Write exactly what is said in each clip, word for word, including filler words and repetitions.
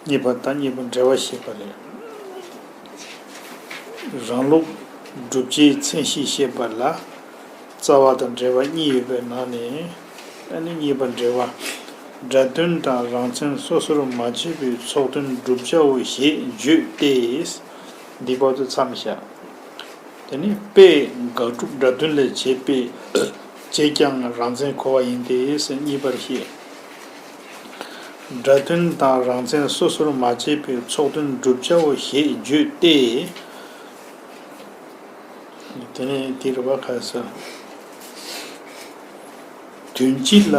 གཉིས་པ་དང་གཉིས་པ་འབྲེལ་བ་བཤད་པ་རེད། རང་ལུགས་བསྒྲུབ་བྱའི་མཚན་གཞི་བཤད་པ་ལ་རྩ་བ་དང་འབྲེལ་བ་གཉིས་ཡོད་པའི་ནང་ནས། ཨ་ནི་གཉིས་པ་འབྲེལ་བ། སྒྲ་དོན་དང་རང་མཚན་སོ་སོར་མ་ཕྱེ་བའི་ཚོགས་དོན་བསྒྲུབ་བྱའོ་ཞེས་བརྗོད་དེ། འདི་བར་དུ་མཚམས་བཞག་དེ་ནི་དཔེ་དགག་སྒྲུབ་སྒྲ་དོན་ལས་བྱེད་པའི་བྱེད་ཀྱང་རང་མཚན་གོ་བ་ཡིན་ཏེ་ཟེར་གཉིས་པར་བཤད། སྒྲ་དོན་དང་རང་མཚན་སོ་སོར་མ་ཕྱེ་བའི་ཚོགས་དོན་བསྒྲུབ་བྱའོ་ཞེས་བརྗོད་དེ། དེ་ནས་དེ་རུ་བ་ཁ་ས། དོན་སྤྱི་ལ་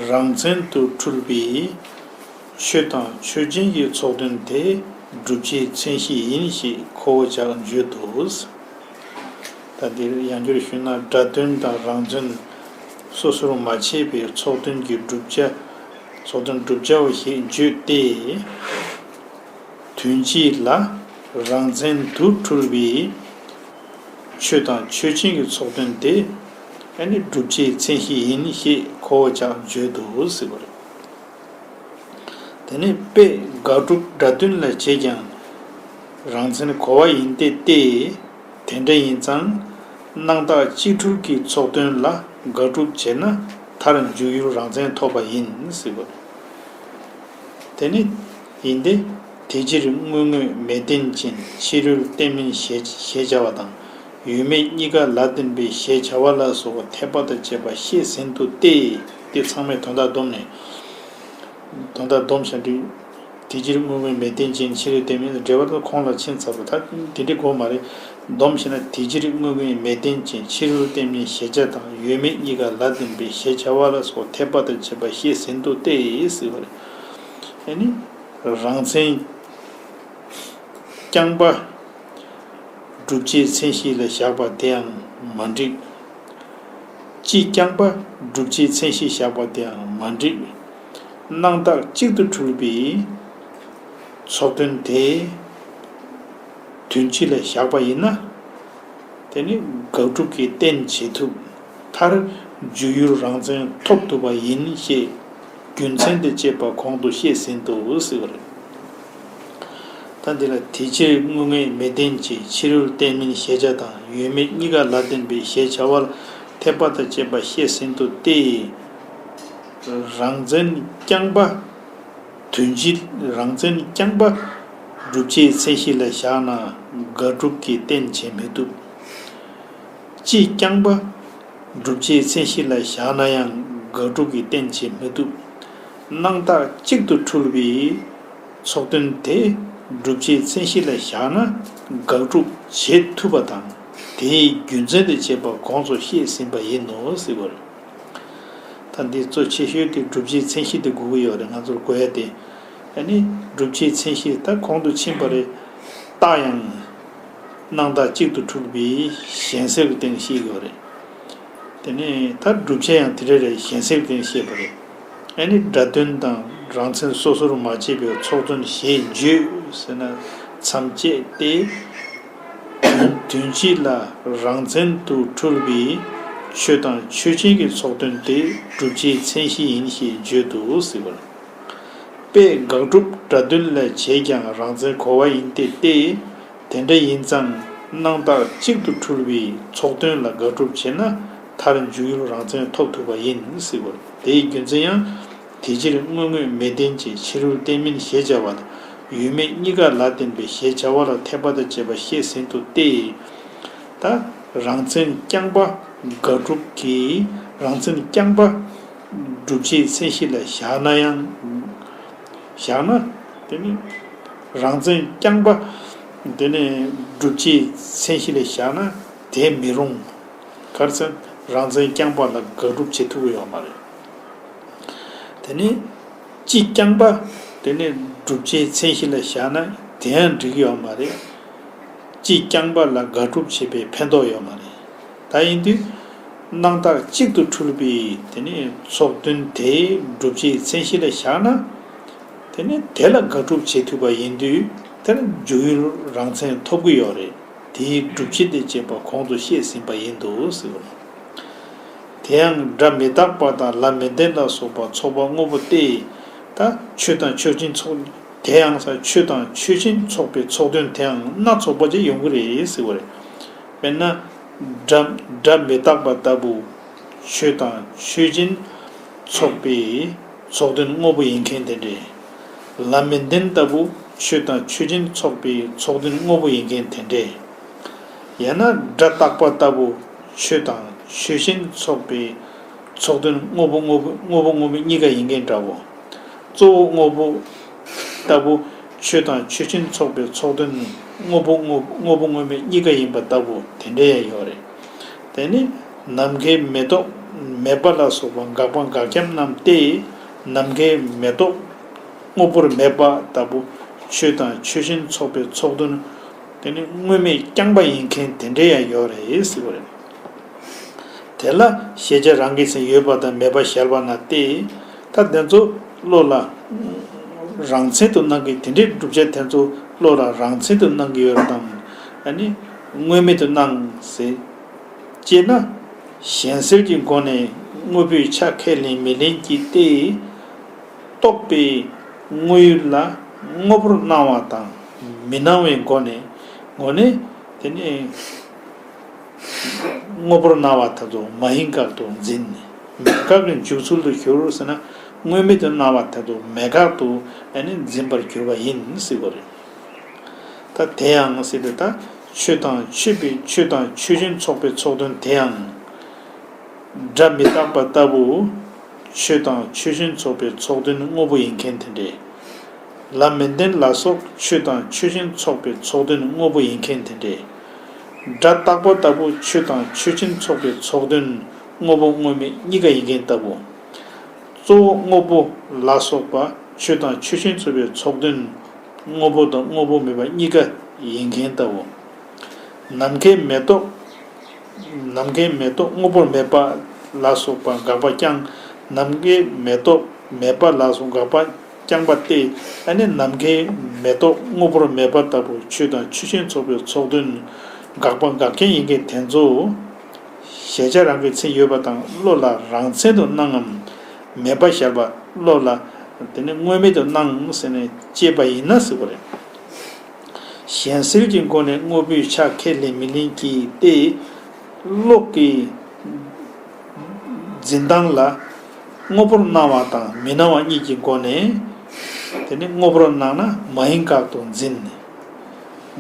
རང་མཚན་དུ་འཁྲུལ་པའི་ཆོས་དང་ཆོས་ཅན་གྱི་ཚོགས་དོན་དེ་བསྒྲུབ་བྱའི་མཚན་གཞི་ཡིན་ཞེས་ཁོ་བོ་ཅག་བརྗོད་དོ། ད་འདིར་ཡང་བསྒྱུར་ཞུས་ན། སྒྲ་དོན་དང་རང་མཚན་སོ་སོར་མ་ཕྱེ་བའི་ཚོགས་དོན་གྱི་བསྒྲུབ་བྱ། ཚོགས་དོན་བསྒྲུབ་བྱའོ་ཞེས་བརྗོད་དེ། དོན་སྤྱི་ལ་རང་མཚན་དུ་འཁྲུལ་བའི་ཆོས་དང་ཆོས་ཅན་གྱི་ཚོགས་དོན་དེ་ཨ་ནི་བསྒྲུབ་བྱའི་མཚན་གཞི་ཡིན་ཞེས་ཁོ་བོ་ཅག་བརྗོད་དོ་ཟེར་བ་རེད། དེ་ནས་དཔེ་དགག་སྒྲུབ་སྒྲ་དོན་ལ་བྱེད་ཀྱང་རང་མཚན་གོ་བ་ཡིན་ཏེ་སྟེ། དེ་འདྲ་ཡིན་ཙང་སྣང་བཏགས་གཅིག་འཁྲུལ་གྱི་ཚོགས་དོན་ལ་དགག་སྒྲུབ་བྱས་ན་མཐར་འཇུག་ཡུལ་རང་མཚན་ཐོབ་པ་ཡིན་ཟེར་བ་རེད། དེ་ནི་ཡིན་ཏེ། དེ་ཕྱིར་དངོས་དངོས་མེད་བརྟེན་ཅིང་ཕྱི་རོལ་གཏན་མིན་ཞེས་ཞེས་བྱ་བ་དང་། ཡོད་མེད་གཉིས་ཀ་ལ་བརྟེན་པའི་ཞེས་བྱ་བ་ལ་སོགས་པ་འཐད་པ་དང་བཅས་པ་བཤད་ཟིན་ཏོ་སྟེ། དེ་ཚང་མས་དོན་དག་བསྡོམས་ནས། དོན་དག་བསྡོམས་བྱ་འདི། དེ་ཕྱིར་དངོས་དངོས་མེད་བརྟེན་ཅིང་ཕྱི་རོལ་གཏན་མིན་འགྲེལ་པ་དང་ཁོང་ལ་ཕྱིན་ཚར་བ་ད་དེ་འདྲའི་གོ་མ་རེད། བསྡོམས་བྱས་ན་དེ་ཕྱིར་དངོས་དངོས་མེད་བརྟེན་ཅིང་ཕྱི་རོལ་གཏན་མིན་ཞེས་བྱ་དང་ཡོད་མེད་གཉིས་ཀ་ལ་བརྟེན་པའི་ཞེས་བྱ་བ་ལ་སོགས་འཐད་པ་དང་བཅས་པ་བཤད་ཟིན་ཏོ་སྟེ་ཟེར་བ་རེད། ཨ་ནི། རང་མཚན་རྐྱང་པ་བསྒྲུབ་བྱའི་མཚན་གཞི་ལ་བཞག་པ་དེའང་མ་འགྲིག་སྤྱི་རྐྱང་པ་བསྒྲུབ་བྱའི་མཚན་གཞི་བཞག་པ་དེའང་མ་འགྲིག་སྣང་བཏགས་གཅིག་ཏུ་འཁྲུལ་པའི་ཚོགས་དོན་དེ་དོན་སྤྱི་ལ་བཞག་པ་ཡིན་ན། དེ་ནི་དགག་སྒྲུབ་ཀྱི་རྟེན་བྱེད་ཐུབ། མཐར་འཇུག་ཡུལ་རང་མཚན་ཐོབ་ཐུབ་པ་ཡིན་ཞེས་རྒྱུ་མཚན་དང་བཅས་པ་གོང་དུ་བཤད་ཟིན་ཏོ་ཟེར་བ་རེད། ད་འདི་ལ་དེ་ཕྱིར་དངོས་དངོས་མེད་བརྟེན་ཅིང་ཕྱི་རོལ་གཏན་མིན་ཞེས་བྱ་དང་ཡོད་མེད་གཉིས་ཀ་ལ་བརྟེན་པའི་ཞེས་བྱ་བ་ལ་འཐད་པ་དང་བཅས་པ་བཤད་ཟིན་ཏོ་སྟེ། རང་མཚན་རྐྱང་པ། དོན་སྤྱི་རང་མཚན་རྐྱང་པ་བསྒྲུབ་བྱའི་མཚན་གཞི་ལ་བཞག་ན་དགག་སྒྲུབ་ཀྱི་རྟེན་བྱེད་མི་ཐུབ། སྤྱི་རྐྱང་པ་བསྒྲུབ་བྱའི་མཚན་གཞི་ལ་བཞག་ན་ཡང་དགག་སྒྲུབ་ཀྱི་རྟེན་བྱེད་མི་ཐུབ། སྣང་བཏགས་གཅིག་ཏུ་འཁྲུལ་པའི་ཚོགས་དོན་དེ་བསྒྲུབ་བྱའི་མཚན་གཞི་ལ་བཞག་ན་དགག་སྒྲུབ་བྱེད་ཐུབ་པ་དང་དེའི་རྒྱུ་མཚན་དང་བཅས་པ་གོང་དུ་བཤད་ཟིན་པ་ཡིན་ནོ་ཟེར་བ་རེད། ད་འདི་གཙོ་ཆེ་ཤོས་དེ་བསྒྲུབ་བྱའི་མཚན་གཞི་དེ་དགོས་ཀྱི་ཡོད་རེད་ང་ཚོར་གོ་ཡ་དེ། ཨ་ནི་བསྒྲུབ་བྱའི་མཚན་གཞི་ད་གོང་དུ་ཕྱིན་པ་རེད། རྟགས་ཡང་སྣང་བཏགས་གཅིག་ཏུ་འཁྲུལ་པའི་གཞན་སེལ་གྱི་སྟེང་བཤད་ཀྱི་ཡོད་རེད། དེ་ནས་ད་བསྒྲུབ་བྱ་ཡང་དེ་འདྲ་རེད་གཞན་སེལ་གྱི་སྟེང་བཤད་པ་རེད། ཨ་ནི་སྒྲ་དོན་དང་རང་མཚན་སོ་སོར་མ་ཕྱེ་བའི་ཚོགས་དོན་ཞེས་བརྗོད་ཟེར་ན་མཚམས་བཅད་དེ། དོན་སྤྱི་ལ་རང་མཚན་དུ་འཁྲུལ་པའི་ཆོས་དང་ཆོས་ཅན་གྱི་ཚོགས་དོན་དེ་བསྒྲུབ་བྱའི་མཚན་གཞི་ཡིན་ཞེས་བརྗོད་དོ་ཟེར་བ་རེད། དཔེ་དགག་སྒྲུབ་སྒྲ་དོན་ལས་བྱེད་ཀྱང་རང་མཚན་གོ་བ་ཡིན་ཏེ་སྟེ། དེ་འདྲ་ཡིན་ཙང་སྣང་བཏགས་གཅིག་ཏུ་འཁྲུལ་པའི་ཚོགས་དོན་ལ་དགག་སྒྲུབ་བྱས་ན་མཐར་འཇུག་ཡུལ་རང་མཚན་ཐོབ་ཐུབ་པ་ཡིན་ཟེར་བ་རེད། དེའི་རྒྱུ་མཚན་ཡང་། དེ་ཕྱིར་དངོས་དངོས་མེད་བརྟེན་ཅིང་ཕྱི་རོལ་གཏན་མིན་ཞེས་བྱ་བ་དང་ཡོད་མེད་གཉིས་ཀ་ལ་བརྟེན་པའི་ཞེས་བྱ་བ་ལ་འཐད་པ་དང་བཅས་པ་བཤད་ཟིན་ཏོ་སྟེ། ད་རང་མཚན་རྐྱང་པ་དགག་སྒྲུབ་ཀྱི་རང་མཚན་རྐྱང་པ་བསྒྲུབ་བྱའི་མཚན་གཞི་ལ་བཞག་ན་ཡང་། བཞག་ན་དེ་ནི་རང་མཚན་རྐྱང་པ་དེ་ནི་བསྒྲུབ་བྱའི་མཚན་གཞི་ལ་བཞག་ན་དེ་མི་རུང་། ག་རེ་ཟེར་ན་རང་མཚན་རྐྱང་པ་ལ་དགག་སྒྲུབ་བྱེད་ཐུབ་ཀྱི་ཡོད་མ་རེད། དེ་ནས་སྤྱི་རྐྱང་པ། དེ་ནས་བསྒྲུབ་བྱའི་མཚན་གཞི་ལ་བཞག་ན་དེ་ཡང་འགྲིག་གི་ཡོད་མ་རེད། སྤྱི་རྐྱང་པ་ལ་དགག་སྒྲུབ་བྱེད་པའི་ཕན་ཐོགས་ཡོད་མ་རེད། ད་ཡིན་དུས། སྣང་བཏགས་གཅིག་ཏུ་འཁྲུལ་པའི་དེ་ནས་ཚོགས་དོན་དེ་བསྒྲུབ་བྱའི་མཚན་གཞི་ལ་བཞག་ན། དེ་ནས་དེ་ལ་དགག་སྒྲུབ་བྱེད་ཐུབ་པ་ཡིན་དུས་དེར་འཇུག་ཡུལ་རང་མཚན་ཐོབ་ཀྱི་ཡོད་རེད། དེའི་སྒྲུབ་བྱེད་དང་བཅས་པ་གོང་དུ་བཤད་ཟིན་པ་ཡིན་དུ་ཟེར་བ་རེད། དེ་ཡང་སྒྲ་མི་རྟག་པ་དང་ལ་མི་ལྡན་ལ་སོགས་པ་ཚོགས་པ་དངོས་པོ་སྟེ། ད་ཆོས་དང་ཆོས་ཅན་ཚོགས་ དེ་ཡང་ས་ཆོས་དང་ཆོས་ཅན་ཚོགས་པའི་ཚོགས་དོན་དེའང་སྣ་ཚོགས་པ་ཅིག་ཡོང་གི་རེད་ཟེར་བ་རེད། དཔེར་ན། སྒྲ་སྒྲ་མི་རྟག་པ་ལྟ་བུ། ཆོས་དང་ཆོས་ཅན་ཚོགས་པའི་ཚོགས་དོན་དངོས་པོ་ཡིན་མཁན་དེ་འདྲས། ལམ་མི་ལྡན་ལྟ་བུ་ཆོས་དང་ཆོས་ཅན་ཚོགས་པའི་ཚོགས་དོན་དངོས་པོ་ཡིན་མཁན་དེ་འདྲས། ཡང་ན་སྒྲ་རྟག་པ་ལྟ་བུ་ཆོས་དང་ཆོས་ཅན་ཚོགས་པའི་ཚོགས་དོན་དངོས་པོ་དངོས་པོ་དངོས་པོ་དངོས་མེད་གཉིས་ཀ་ཡིན་མཁན་འདྲ་བོ། གཙོ་བོ་དངོས་པོ་ལྟ་བུ་ཆོས་དང་ཆོས་ཅན་ཚོགས་པའི་ཚོགས་དོན་དངོས་པོ་དངོས་དངོས་པོ་དངོས་མེད་གཉིས་ཀ་ཡིན་པ་ལྟ་བུ་དེ་འདྲ་ཡང་ཡོད་རེད། དེ་ནི་ནམ་མཁའི་མེ་ཏོག་མེད་པ་ལ་སོགས་པ་དགག་པ་དགག་ཁྱབ་རྣམས་ཏེ། ནམ་མཁའི་མེ་ཏོག་དངོས་པོར་མེད་པ་ལྟ་བུ་ཆོས་དང་ཆོས་ཅན་ཚོགས་པའི་ཚོགས་དོན་དེ་ནི་དངོས་མེད་རྐྱང་པ་ཡིན་མཁན་དེ་འདྲ་ཡང་ཡོད་རེད་ཟེར་བ་རེད། དེ་ལ་ཤེས་བྱ་རང་གི་སེམས་ཡོད་པ་དང་མེད་པ་བཞག་པ་ན་སྟེ། ད་དེ་ཚོ་བློ་ལ་རང་མཚན་དུ་སྣང་གི་དེ་འདྲའི་བསྒྲུབ་བྱ་དེ་ཚོ་བློ་ལ་རང་མཚན་དུ་སྣང་གི་ཡོད་རེད་དམ། ཨ་ནི་དངོས་མེད་དུ་སྣང་ཟེར། ཅེ་ན། གཞན་སེལ་གྱི་སྒོ་ནས་དངོས་པོའི་ཆ་ཁས་ལེན་མི་ལེན་གྱི་སྟེ། རྟོག་པའི་དངོས་ཡུལ་ལ་དངོས་པོར་སྣང་བ་དང་མི་སྣང་བའི་སྒོ་ནས་སྒོ་ནས་དེ་ནས་དངོས་པོར་སྣང་བ་དེ་ཚོ་མ་ཡིན་དགག་ཏུ་འཛིན། མེད་དགག་གི་འཇུག་ཚུལ་དུ་གྱུར་ཟེར་ན། དངོས་མེད་དུ་སྣང་བ་དེ་ཚོ་མེད་དགག་ཏུ་ཨ་ནི་འཛིན་པར་གྱུར་པ་ཡིན་ཟེར་བ་རེད། ད་དེ་ཡང་ཟེར་ཏེ་ད་ཆོས་དང་ཆོས་པའི་ཆོས་དང་ཆོས་ཅན་ཚོགས་པའི་ཚོགས་དོན་དེ་ཡང་། སྒྲ་མི་རྟག་པ་ལྟ་བུ། ཆོས་དང་ཆོས་ཅན་ཚོགས་པའི་ཚོགས་དོན་དངོས་པོ་ཡིན་མཁན་དེ་འདྲས། ལམ་མི་ལྡན་ལ་སོགས་ཆོས་དང་ཆོས་ཅན་ཚོགས་པའི་ཚོགས་དོན་དངོས་པོ་ཡིན་མཁན་དེ་འདྲས། སྒྲ་རྟག་པ་ལྟ་བུ་ཆོས་དང་ཆོས་ཅན་ཚོགས་པའི་ཚོགས་དོན་དངོས་པོ་དངོས་མེད་གཉིས་ཀ་ཡིན་མཁན་ལྟ་བུ། གཙོ་བོ་དངོས་པོ་ལ་སོགས་པ་ཆོས་དང་ཆོས་ཅན་ཚོགས་པའི་ཚོགས་དོན་དངོས་པོ་དང་དངོས་པོ་མེད་པ་གཉིས་ཀ་ཡིན་མཁན་ལྟ་བུ། ནམ་མཁའི་མེ་ཏོག་ནམ་མཁའི་མེ་ཏོག་དངོས་པོར་མེད་པ་ལ་སོགས་པ་དགག་པ་རྐྱང་། ནམ་མཁའི་མེ་ཏོག་མེད་པ་ལ་སོགས་དགག་པ་རྐྱང་པ་སྟེ། ཨ་ནི་ནམ་མཁའི་མེ་ཏོག་དངོས་པོར་མེད་པ་ལྟ་བུ་ཆོས་དང་ཆོས་ཅན་ཚོགས་པའི་ཚོགས་དོན་དགག་པ་དགག་མཁན་ཡིན་མཁན་དེ་ཚོ། ཤེས་བྱ་རང་གི་མཚན་ཡོད་པ་དང་བློ་ལ་རང་མཚན་དུ་སྣང་ངམ། མེད་པ་བཞག་པ་བློ་ལ་དེ་ནི་དངོས་མེད་དུ་སྣང་ཟེར་ནས་དཔྱད་པ་ཡིན་ན་ཟེར་བ་རེད། གཞན་སེལ་གྱི་སྒོ་ནས་དངོས་པོའི་ཆ་ཁས་ལེན་མི་ལེན་གྱི་སྟེ། བློ་གི་འཛིན་སྟངས་ལ་དངོས་པོར་སྣང་བ་དང་མི་སྣང་བ་གཉིས་ཀྱི་སྒོ་ནས། དེ་ནི་དངོས་པོར་སྣང་ན་མ་ཡིན་དགག་ཏུ་འཛིན།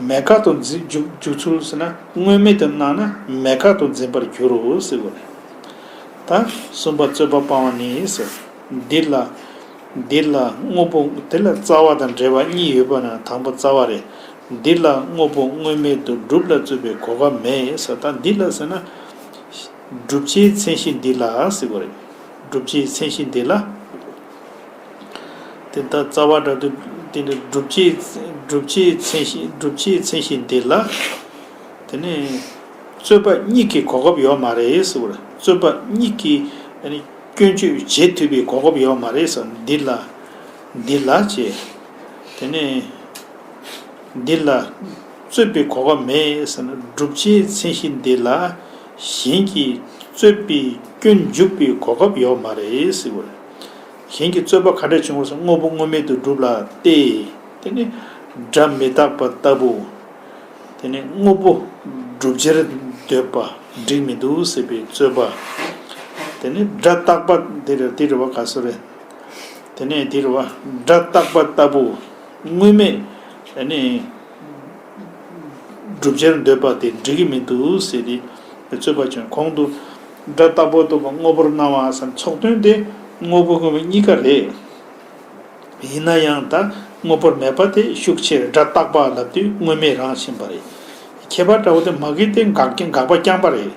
མེད་དགག་ཏུ་འཛིན་འཇུག་འཇུག་ཚུལ་ཟེར་ན། དངོས་མེད་དུ་སྣང་ན་མེད་དགག་ཏུ་འཛིན་པར་འགྱུར་རོ་ཟེར་བ་རེད། ད་གསུམ་པ་རྩོད་པ་སྤང་བ་ནི་ཟེར། འདི་ལ། འདི་ལ་དངོས་པོ་དེ་ལ་རྩ་བ་དང་འབྲེལ་བ་གཉིས་ཡོད་པ་ན་དང་པོ་རྩ་བ་རེད། འདི་ལ་དངོས་པོ་དངོས་མེད་དུ་སྒྲུབ་ལ་རྩོད་པའི་གོ་སྐབས་མེད་ཟེར། ད་འདི་ལ་ཟེར་ན། བསྒྲུབ་བྱའི་མཚན་གཞི་འདི་ལ་ཟེར་བ་རེད། བསྒྲུབ་བྱའི་མཚན་གཞི་འདི་ལ། དེ་ལྟར་རྩ་བ་འདྲ་དུ་དེ་ནི་བསྒྲུབ་བྱའི་བསྒྲུབ་བྱའི་མཚན་གཞི་བསྒྲུབ་བྱའི་མཚན་གཞི་འདི་ལ། དེ་ནི་རྩོད་པ་གཉིས་ཀྱི་གོ་སྐབས་ཡོད་མ་རེད་ཟེར་བ་རེད། རྩོད་པ་གཉིས་ཀྱི་དེ་ནི་སྐྱོན་བརྗོད་བྱེད་ཐུབ་པའི་གོ་སྐབས་ཡོད་མ་རེད་ཟེར། འདི་ལ་འདི་ལ་བྱས། དེ་ནི། འདི་ལ་རྩོད་པའི་གོ་སྐབས་མེད་ཟེར་ན། བསྒྲུབ་བྱའི་མཚན་གཞི་འདི་ལ་གཞན་གྱིས་རྩོད་པའི་སྐྱོན་འཇུག་པའི་གོ་སྐབས་ཡོད་མ་རེད་ཟེར་བ་རེད། གཞན་གྱིས་རྩོད་པ་ག་འདྲ་བྱུང་བ་ཟེར། དངོས་པོ་དངོས་མེད་དུ་སྒྲུབ་ལ་སྟེ། དེ་ནི་སྒྲ་མི་རྟག་པ་ལྟ་བུ། དེ་ནི་དངོས་པོ་བསྒྲུབ་བྱར་འདོད་པ་འགྲིག་མི་འདུག་ཟེར་བའི་རྩོད་པ། དེ་ནི་སྒྲ་རྟག་པ་དེ་རེད། དེ་རེད་བ། ག་སོ་རེད། དེ་ནས་དེ་རེད་བ། སྒྲ་རྟག་པ་ལྟ་བུ། དངོས་མེད་ནི་བསྒྲུབ་བྱར་འདོད་པ་དེ་འགྲིག་གི་མི་འདུག་ཟེར་ཏེ་རྩོད་པ་བྱུང་། གོང་དུ་སྒྲ་རྟག་པ་ལྟ་བུ་དངོས་པོར་སྣང་བ་སམ་ཚོགས་དོན་དེ་དངོས་པོ་དངོས་མེད་གཉིས་ཀ་རེད། ཡིན་ན་ཡང་ད་དངོས་པོར་མེད་པ་དེ་ཤུགས་ཆེར་སྒྲ་རྟག་པ་ལབ་དུས་དངོས་མེད་རང་ཕྱིན་པ་རེད། ཁྱད་པར་འདྲ་བོ་དེ་མ་གི་དེ་དགག་རྐྱང་དགག་པ་རྐྱང་པ་རེད།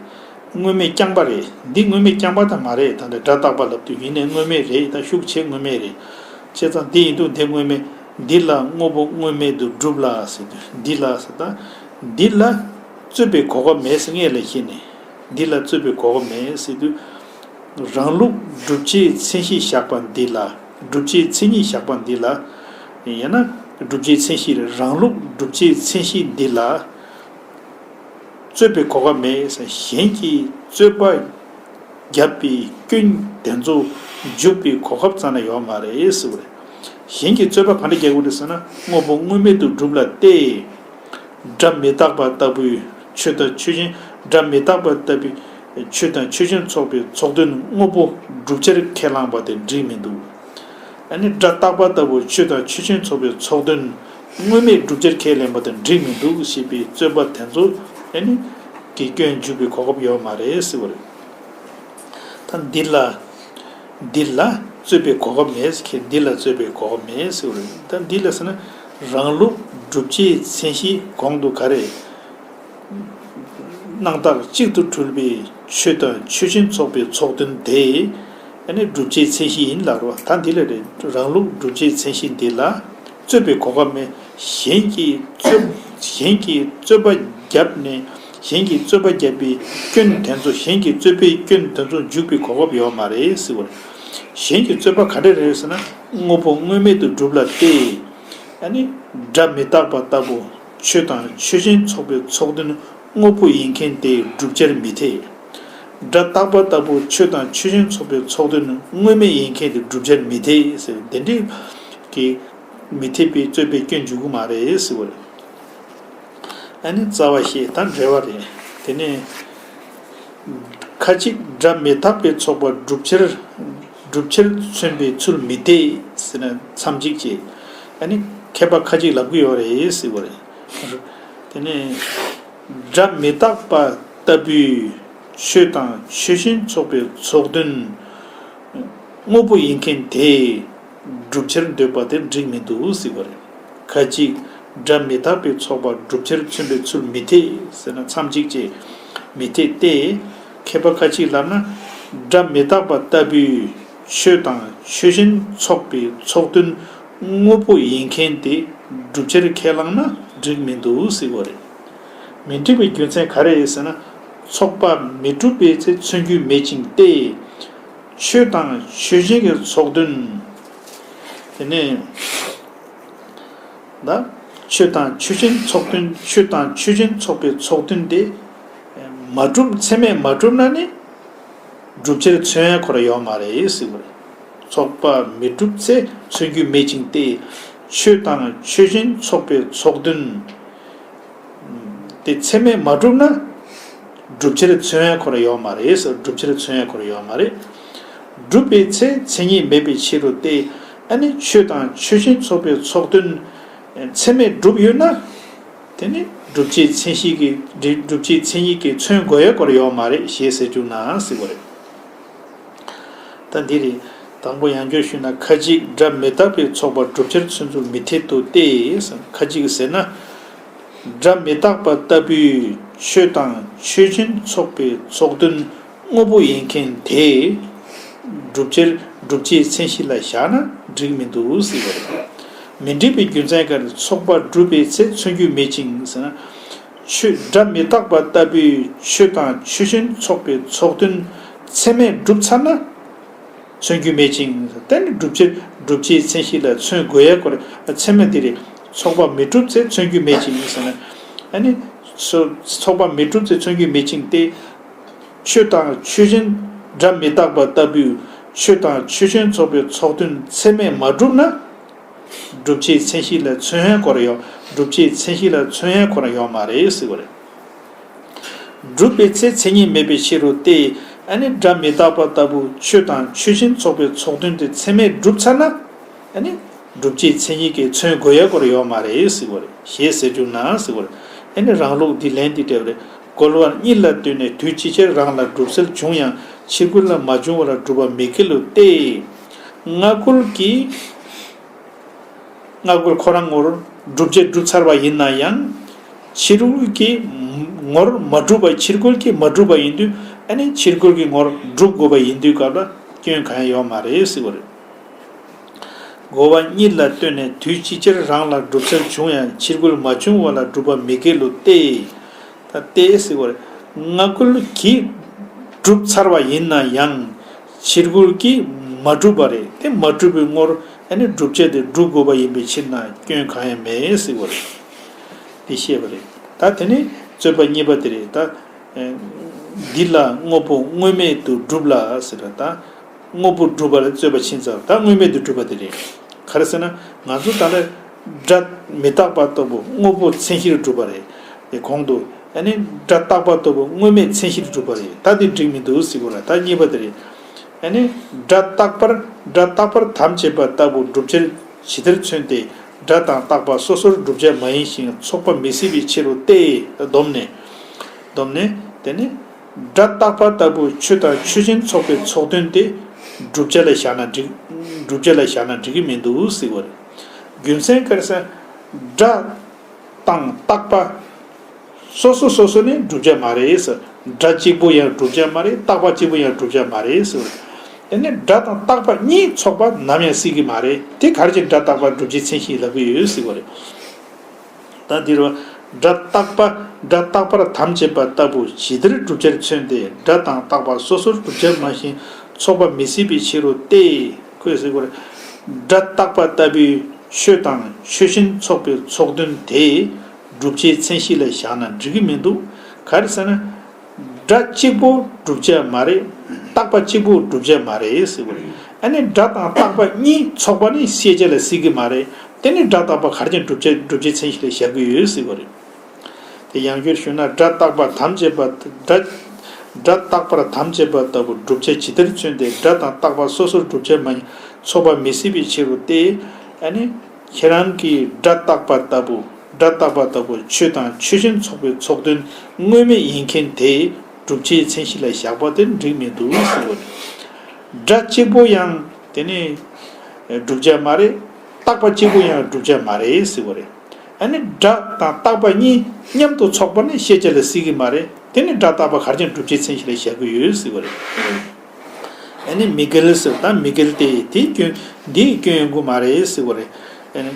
དངོས་མེད་རྐྱང་པ་རེད། འདི་དངོས་མེད་རྐྱང་པ་དང་མ་རེད། ད་འདི་སྒྲ་རྟག་པ་ལབ་དུས་ཡིན་ནའི་དངོས་མེད་རེད། ད་ཤུགས་ཆེ་དངོས་མེད་རེད། བྱས་ཙང་འདི་ཡིན་དུས་འདི་དངོས་མེད། འདི་ལ་དངོས་པོ་དངོས་མེད་དུ་སྒྲུབ་ལ་ཟེར་དུས་འདི་ལ་ཟེར། ད་འདི་ལ་རྩོད་པའི་གོ་སྐབས་མེད་ཟེར་ངེས་ལ་ཤེས་ནས། འདི་ལ་རྩོད་པའི་གོ་སྐབས་མེད་ཟེར་དུས། རང་ལུགས་བསྒྲུབ་བྱའི་མཚན་གཞི་བཞག་པ་འདི་ལ། བསྒྲུབ་བྱའི་མཚན་ཉིད་བཞག་པ་འདི་ལ། ཡང་ན་བསྒྲུབ་བྱའི་མཚན་གཞི་རེད། རང་ལུགས་བསྒྲུབ་བྱའི་མཚན་གཞི་འདི་ལ། རྩོད་པའི་གོ་སྐབས་མེད་ཟེར། གཞན་གྱིས་རྩོད་པ་བརྒྱབ་པའི་སྐྱོན་དེ་ཚོ་འཇུག་པའི་གོ་སྐབས་རྩ་ནས་ཡོད་མ་རེད་ཟེར་བ་རེད། གཞན་གྱིས་རྩོད་པ་ག་འདྲ་རྒྱག་དགོས་རེད་ཟེར་ན། དངོས་པོ་དངོས་མེད་དུ་སྒྲུབ་ལ་སྟེ། སྒྲ་མི་རྟག་པ་ལྟ་བུའི་ཆོས་དང་ཆོས་ཅན། སྒྲ་མི་རྟག་པ་ལྟ་བུའི་ཆོས་དང་ཆོས་ཅན་ཚོགས་པའི་ཚོགས་དོན་དངོས་པོ་བསྒྲུབ་བྱར་ཁས་བླངས་པ་དེ་འགྲིག་མི་འདུག་ཨ་ནི་སྒྲ་རྟག་པ་ལྟ་བུ་ཆོས་དང་ཆོས་ཅན་ཚོགས་པའི་ཚོགས་དོན་དངོས་མེད་བསྒྲུབ་བྱར་ཁས་ལེན་པ་དེ་འགྲིག་མི་འདུག་ཞེས་པའི་རྩོད་པ་དེ་ཚོ་ཨ་ནི་གི་སྐྱོན་འཇུག་པའི་གོ་སྐབས་ཡོད་མ་རེད་ཟེར་བ་རེད། ད་འདི་ལ། འདི་ལ་རྩོད་པའི་གོ་སྐབས་མེད་ཟེར་མཁན། འདི་ལ་རྩོད་པའི་གོ་སྐབས་མེད་ཟེར་བ་རེད། ད་འདི་ལ་ཟེར་ན། རང་ལུགས་སྒྲུབ་བྱའི་མཚན་གཞི་གོང་དུ་ག་རེ། སྣང་བཏགས་གཅིག་ཏུ་གྲུབ་པའི་ཆོས་དང་ཆོས་ཅན་ཚོགས་པའི་ཚོགས་དོན་དེ། ཨ་ནི་བསྒྲུབ་བྱའི་མཚན་གཞི་ཡིན་ལབ་རེད་བ། ད་འདི་ལ་རེད། རང་ལུགས་སྒྲུབ་བྱའི་མཚན་གཞི་འདི་ལ་རྩོད་པའི་གོ་སྐབས་མེད། གཞན་གྱིས་རྩོད། གཞན་གྱིས་རྩོད་པ་བརྒྱབ་ནས། གཞན་གྱིས་རྩོད་པ་བརྒྱབ་པའི་སྐྱོན་དེ་ཚོ། གཞན་གྱིས་རྩོད་པའི་སྐྱོན་དེ་ཚོ་འཇུག་པའི་གོ་སྐབས་ཡོད་མ་རེད་ཟེར་བ་རེད། གཞན་གྱིས་རྩོད་པ་ག་འདྲ་རེད་ཟེར་ན། དངོས་པོ་དངོས་མེད་དུ་སྒྲུབ་ལ་སྟེ། ཨ་ནི་སྒྲ་མི་རྟག་པ་ལྟ་བུ་ཆོས་དང་ཆོས་ཅན་ཚོགས་པའི་ཚོགས་དོན་དངོས་པོ་ཡིན་མཁན་དེ་བསྒྲུབ་བྱར་མི་འཐད། སྒྲ་རྟག་པ་ལྟ་བུ་ཆོས་དང་ཆོས་ཅན་ཚོགས་པའི་ཚོགས་དོན་དངོས་མེད་ཡིན་མཁན་དེ་བསྒྲུབ་བྱར་མི་འཐད་ཟེར། དེ་འདྲའི་གི་མི་འཐད་པའི་རྩོད་པའི་སྐྱོན་འཇུག་གི་མ་རེད་ཟེར་བ་རེད། ཨ་ནི་རྩ་བ་ཤེས་དང་འབྲེལ་བ་རེད། དེ་ནས་ཁ་ཅིག་སྒྲ་མི་རྟག་པའི་ཚོགས་པ་བསྒྲུབ་བྱར། བསྒྲུབ་བྱར་མཚོན་པའི་ཚུལ་མི་འཐད་ཟེར་ན་མཚམས་གཅིག་བྱས། ཨ་ནི་མཁས་པ་ཁ་ཅིག་ལབ་ཀྱི་ཡོད་རེད་ཟེར་བ་རེད། དེ་ནས་སྒྲ་མི་རྟག་པ་ལྟ་བུའི་ཆོས་དང་ཆོས་ཅན་ཚོགས་པའི་ཚོགས་དོན་དངོས་པོ་ཡིན་མཁན་དེ། བསྒྲུབ་བྱར་འདོད་པ་དེ་འགྲིག་མི་འདུག་ཟེར་བ་རེད། ཁ་ཅིག་སྒྲ་མི་རྟག་པའི་ཚོགས་པ་བསྒྲུབ་བྱར་མཚོན་པའི་ཚུལ་མི་འཐད་ཟེར་ན་མཚམས་གཅིག་བྱས། མི་འཐད་དེ། མཁས་པ་ཁ་ཅིག་ལབ་ན། སྒྲ་མི་རྟག་པ་ལྟ་བུའི་ཆོས་དང་ཆོས་ཅན་ཚོགས་པའི་ཚོགས་དོན་དངོས་པོ་ཡིན་མཁན་དེ་བསྒྲུབ་བྱར་ཁས་བླངས་ན་འགྲིག་མི་འདུག་ཟེར་བ་རེད། མི་འགྲིག་པའི་རྒྱུ་མཚན་ག་རེ་རེད་ཟེར་ན། ཚོགས་པ་མི་སྒྲུབ་པའི་ཚེ་མཚོན་རྒྱུ་མེད་ཅིང་སྟེ། ཆོས་དང་ཆོས་ཅན་གྱི་ཚོགས་དོན། དེ་ནས་ད་ཆོས་དང་ཆོས་ཅན་ཚོགས་དོན། ཆོས་དང་ཆོས་ཅན་ཚོགས་པའི་ཚོགས་དོན་དེ་མ་གྲུབ། ཚད་མས་མ་གྲུབ་ན་ནི་བསྒྲུབ་བྱར་མཚོན་ཡ་ཁོ་རང་ཡོད་མ་རེད་ཟེར་བ་རེད། ཚོགས་པ་མི་སྒྲུབ་ཚེ་མཚོན་རྒྱུ་མེད་ཅིང་སྟེ། ཆོས་དང་ཆོས་ཅན་ཚོགས་པའི་ཚོགས་དོན་དེ་ཚད་མས་མ་གྲུབ་ན། བསྒྲུབ་བྱར་མཚོན་ཡ་ཁོ་རང་ཡོད་མ་རེད་ཟེར། བསྒྲུབ་བྱར་མཚོན་ཡ་ཁོ་རང་ཡོད་མ་རེད། སྒྲུབ་པའི་ཚེ་མཚན་ཉིད་མེད་པའི་ཕྱིར་རོ་སྟེ། ཨ་ནི་ཆོས་དང་ཆོས་ཅན་ཚོགས་པའི་ཚོགས་དོན་ཚད་མས་གྲུབ་ཡོད་ན། དེ་ནི་བསྒྲུབ་བྱའི་མཚན་གཞི་གི། བསྒྲུབ་བྱའི་མཚན་ཉིད་ཀྱིས་མཚོན་དགོས་ཡ་ཁོ་རང་ཡོད་མ་རེད་ཞེས་ཟེར་བཅུག་ན་ཟེར་བ་རེད། ད་འདི་རེད། དང་པོ་ཡང་བསྐྱར་ཞུས་ན། ཁ་ཅིག་སྒྲ་མི་རྟག་པའི་ཚོགས་པ་བསྒྲུབ་བྱར་མཚོན་ཚུལ་མི་འཐད་དོ་སྟེ། ཁ་ཅིག་ཟེར་ན། སྒྲ་མི་རྟག་པ་ལྟ་བུའི་ཆོས་དང་ཆོས་ཅན་ཚོགས་པའི་ཚོགས་དོན་དངོས་པོ་ཡིན་མཁན་དེ། བསྒྲུབ་བྱར། བསྒྲུབ་བྱའི་མཚན་གཞི་ལ་བཞག་ན་འགྲིག་མི་འདུག་ཟེར་བ་རེད། མི་འགྲིག་པའི་རྒྱུ་མཚན་ག་རེ། ཚོགས་པ་སྒྲུབ་པའི་ཚེ་མཚོན་རྒྱུ་མེད་ཅིང་ཟེར་ན། ཆོས། སྒྲ་མི་རྟག་པ་ལྟ་བུའི་ཆོས་དང་ཆོས་ཅན་ཚོགས་པའི་ཚོགས་དོན་ཚད་མས་གྲུབ་ཚར་ན། མཚོན་རྒྱུ་མེད་ཅིང་། དེ་ནི་བསྒྲུབ་བྱ། བསྒྲུབ་བྱའི་མཚན་གཞི་ལ་མཚོན་དགོས་ཡ་ཁོ་རང་ཚད་མ་འདི་རེད། ཚོགས་པ་མི་གྲུབ་ཚེ་མཚོན་རྒྱུ་མེད་ཅིང་ཟེར་ན། ཨ་ནི། ཚོ། ཚོགས་པ་མི་གྲུབ་ཚེ་མཚོན་རྒྱུ་མེད་ཅིང་སྟེ། ཆོས་དང་ཆོས་ཅན། སྒྲ་མི་རྟག་པ་ལྟ་བུའི་ཆོས་དང་ཆོས་ཅན་ཚོགས་པའི་ཚོགས་དོན་ཚད་མས་མ་གྲུབ་ན། བསྒྲུབ་བྱའི་མཚན་གཞི་ལ་མཚོན་ཡ་ཁོ་རང་ཡོད། བསྒྲུབ་བྱའི་མཚན་གཞི་ལ་མཚོན་ཡ་ཁོ་རང་ཡོད་མ་རེད་ཟེར་བ་རེད། སྒྲུབ་པའི་ཚེ་མཚན་ཉིད་མེད་པའི་ཕྱིར་རོ་སྟེ། ཨ་ནི་སྒྲ་མི་རྟག་པ་ལྟ་བུ་ཆོས་དང་ཆོས་ཅན་ཚོགས་པའི་ཚོགས་དོན་དེ་ཚད་མས་གྲུབ་ཚར་ན། ཨ་ནི། བསྒྲུབ་བྱའི་མཚན་ཉིད་ཀྱིས་མཚོན་དགོས་ཡ་ཁོ་རང་ཡོད་མ་རེད་ཟེར་བ་རེད། ཞེས་ཟེར་བཅུག་ན་ཟེར་བ་རེད། ཨ་ནི་རང་ལུགས་འདི་ལན་འདི་འདྲ་བ་རེད། རྒོལ་བ་གཉིས་ལ་ལྟོས་ནས་དུས་ཅིག་ཅར་རང་ལ་གྲུབ་ཚུལ་བྱུང་ཡང་། ཕྱིར་རྒོལ་ལ་མ་བྱུང་བ་ལ་སྒྲུབ་པ་མི་འགལ་ལོ་སྟེ། སྔ་རྒོལ་གྱིས། སྔ་རྒོལ་ཁོ་རང་ངོར་བསྒྲུབ་བྱ་གྲུབ་ཚར་བ་ཡིན་ན་ཡང་། ཕྱིར་རྒོལ་གྱི་ངོར་མ་གྲུབ་པ། ཕྱིར་རྒོལ་གྱིས་མ་གྲུབ་པ་ཡིན་དུས། ཨ་ནི་ཕྱིར་རྒོལ་གྱི་ངོར་སྒྲུབ་དགོས་པ་ཡིན་དུས་སྐབས་ལ་སྐྱོན་གང་ཡང་ཡོད་མ་རེད་ཟེར་བ་རེད། རྒོལ་བ་གཉིས་ལ་ལྟོས་ནས་དུས་ཅིག་ཅར་རང་ལ་གྲུབ་ཚུལ་བྱུང་ཡང་། ཕྱིར་རྒོལ་མ་བྱུང་བ་ལ་སྒྲུབ་པ་མི་འགལ་ལོ་སྟེ། ད་སྟེ་ཟེར་བ་རེད། སྔ་རྒོལ་གྱིས་གྲུབ་ཚར་བ་ཡིན་ན་ཡང་། ཕྱིར་རྒོལ་གྱིས་མ་གྲུབ་པ་རེད། དེ་མ་གྲུབ་པའི་ངོར་ཨ་ནི་བསྒྲུབ་བྱ་དེ་སྒྲུབ་དགོས་པ་ཡིན་པའི་ཕྱིར་ན་སྐྱོན་གང་ཡང་མེད་ཟེར་བ་རེད། དེ་བཤད་པ་རེད། ད་དེ་ནི་རྩོད་པ་གཉིས་པ་དེ་རེད། ད་འདི་ལ་དངོས་པོ་དངོས་མེད་དུ་སྒྲུབ་ལ་ཟེར་བ་དང་། དངོས་པོ་སྒྲུབ་པ་ལ་རྩོད་པ་ཕྱིན་ཚར། ད་དངོས་མེད་དུ་སྒྲུབ་པ་དེ་རེད། ཁ། ག་རེ་ཟེར་ན། ང་ཚོ་ད་ལྟ་སྒྲ་མི་རྟག་པ་ལྟ་བུ་དངོས་པོ་མཚན་གཞིར་གྲུབ་པ་རེད། དེ་གོང་དུ་ཨ་ནི་སྒྲ་རྟག་པ་ལྟ་བུ་དངོས་མེད་མཚན་གཞིར་གྲུབ་པ་རེད། ད་དེ་འགྲིག་མི་འདུག་ཟེར་གོ་ར། ད་གཉིས་པ་དེ་རེད། ཨ་ནི་སྒྲ་རྟག་པར་སྒྲ་རྟག་པར་དམ་བཅས་པ་ལྟ་བུ་བསྒྲུབ་བྱར་ཇི་ལྟར་མཚོན་ཏེ། སྒྲ་དང་རྟག་པ་སོ་སོར་བསྒྲུབ་བྱ་མ་ཡིན་ཞིང་ཚོགས་པ་མི་སྲིད་པའི་ཕྱིར་རོ་སྟེ། བསྡོམས་ནས། བསྡོམས་ནས་དེ་ནི། སྒྲ་རྟག་པ་ལྟ་བུ་ཆོས་དང་ཆོས་ཅན་ཚོགས་པའི་ཚོགས་དོན་དེ་བསྒྲུབ་བྱ་ལ་བཞག་ན་འགྲིག་བསྒྲུབ་བྱ་ལ་བཞག་ན་འགྲིག་གི་མི་འདུག་ཟེར་བ་རེད། རྒྱུ་མཚན་ག་རེ་ཟེར། སྒྲ་དང་རྟག་པ་སོ་སོ་སོ་སོ་ནི་བསྒྲུབ་བྱ་མ་རེད་ཟེར། སྒྲ་གཅིག་པུ་ཡང་བསྒྲུབ་བྱ་མ་རེད། རྟག་པ་གཅིག་པུ་ཡང་བསྒྲུབ་བྱ་མ་རེད་ཟེར་བ་རེད། དེ་ནི་སྒྲ་དང་རྟག་པ་གཉིས་ཚོགས་པ་ནམ་ཡང་སྲིད་ཀྱི་མ་རེད། དེ་ག་རེ་བྱས་སྒྲ་རྟག་པ་བསྒྲུབ་བྱའི་མཚན་གཞི་ལབ་ཀྱི་ཡོད་ཟེར་བ་རེད། ད་འདིར་བ། སྒྲ་རྟག་པ། སྒྲ་རྟག་པར་དམ་བཅས་པ་ལྟ་བུ་ཇི་ལྟར་བསྒྲུབ་བྱར་མཚོན་ཏེ། སྒྲ་དང་རྟག་པ་སོ་སོར་བསྒྲུབ་བྱ་མ་ཡིན་ཞིང་ཚོགས་པ་མི་སྲིད་པའི་ཕྱིར་རོ་སྟེ། ཁོས་ཟེར་བར། སྒྲ་རྟག་པ་ལྟ་བུའི་ཆོས་དང་ཆོས་ཅན་ཚོགས་པའི་ཚོགས་དོན་དེ་བསྒྲུབ་བྱའི་མཚན་གཞི་ལ་བཞག་ན་འགྲིག་གི་མི་འདུག་ག་རེ་ཟེར་ན། སྒྲ་གཅིག་པོ་བསྒྲུབ་བྱ་མ་རེད། རྟག་པ་གཅིག་པོ་བསྒྲུབ་བྱ་མ་རེད་ཟེར་བ་རེད། ཨ་ནི་སྒྲ་དང་རྟག་པ་གཉིས་ཚོགས་པ་ནི་ཤེས་བྱ་ལ་སྲིད་ཀྱི་མ་རེད། དེ་ནི་སྒྲ་རྟག་པ་ག་རེ་བྱས་བསྒྲུབ་བྱ་བསྒྲུབ་བྱའི་མཚན་གཞི་ལ་བཞག་གི་ཡོད་ཟེར་བ་རེད། དེ་ཡང་བསྐྱར་ཞུས་ན། སྒྲ་རྟག་པར་དམ་བཅས་པ། སྒྲ་སྒྲ་རྟག་པར་དམ་བཅས་པ་ལྟ་བུ་བསྒྲུབ་བྱ་ཇི་ལྟར་མཚོན་ཏེ། སྒྲ་དང་རྟག་པ་སོ་སོར་བསྒྲུབ་བྱ་མ་ཡིན་ཚོགས་པ་མི་སྲིད་པའི་ཕྱིར་རོ་སྟེ། ཨ་ནི། ཁྱེད་རང་གིས་སྒྲ་རྟག་པ་ལྟ་བུ། སྒྲ་རྟག་པ་ལྟ་བུ་ཆོས་དང་ཆོས་ཅན་ཚོགས་པའི་ཚོགས་དོན་དངོས་མེད་ཡིན་མཁན་དེ་བསྒྲུབ་བྱའི་མཚན་གཞི་ལ་བཞག་པ་དེ་འགྲིག་མི་འདུག་ཟེར་བ་རེད། སྒྲ་གཅིག་པོ་ཡང་དེ་ནི་བསྒྲུབ་བྱ་མ་རེད། རྟག་པ་གཅིག་པོ་ཡང་བསྒྲུབ་བྱ་མ་རེད་ཟེར་བ་རེད། ཨ་ནི་སྒྲ་དང་རྟག་པ་གཉིས་མཉམ་དུ་ཚོགས་པ་ནི་ཤེས་བྱ་ལ་སྲིད་ཀྱི་མ་རེད། དེ་ནི་སྒྲ་རྟག་པ་ག་རེ་བྱས་བསྒྲུབ་བྱའི་མཚན་གཞི་ལ་བཞག་གི་ཡོད་ཟེར་བ་རེད། ཨ་ནི་མི་འགལ་ཟེར། ད་མི་འགལ་ཏེ་དེའི་སྐྱོན་འདིའི་སྐྱོན་ཡོང་གི་མ་རེད་ཟེར་བ་རེད། ཨ་ནི་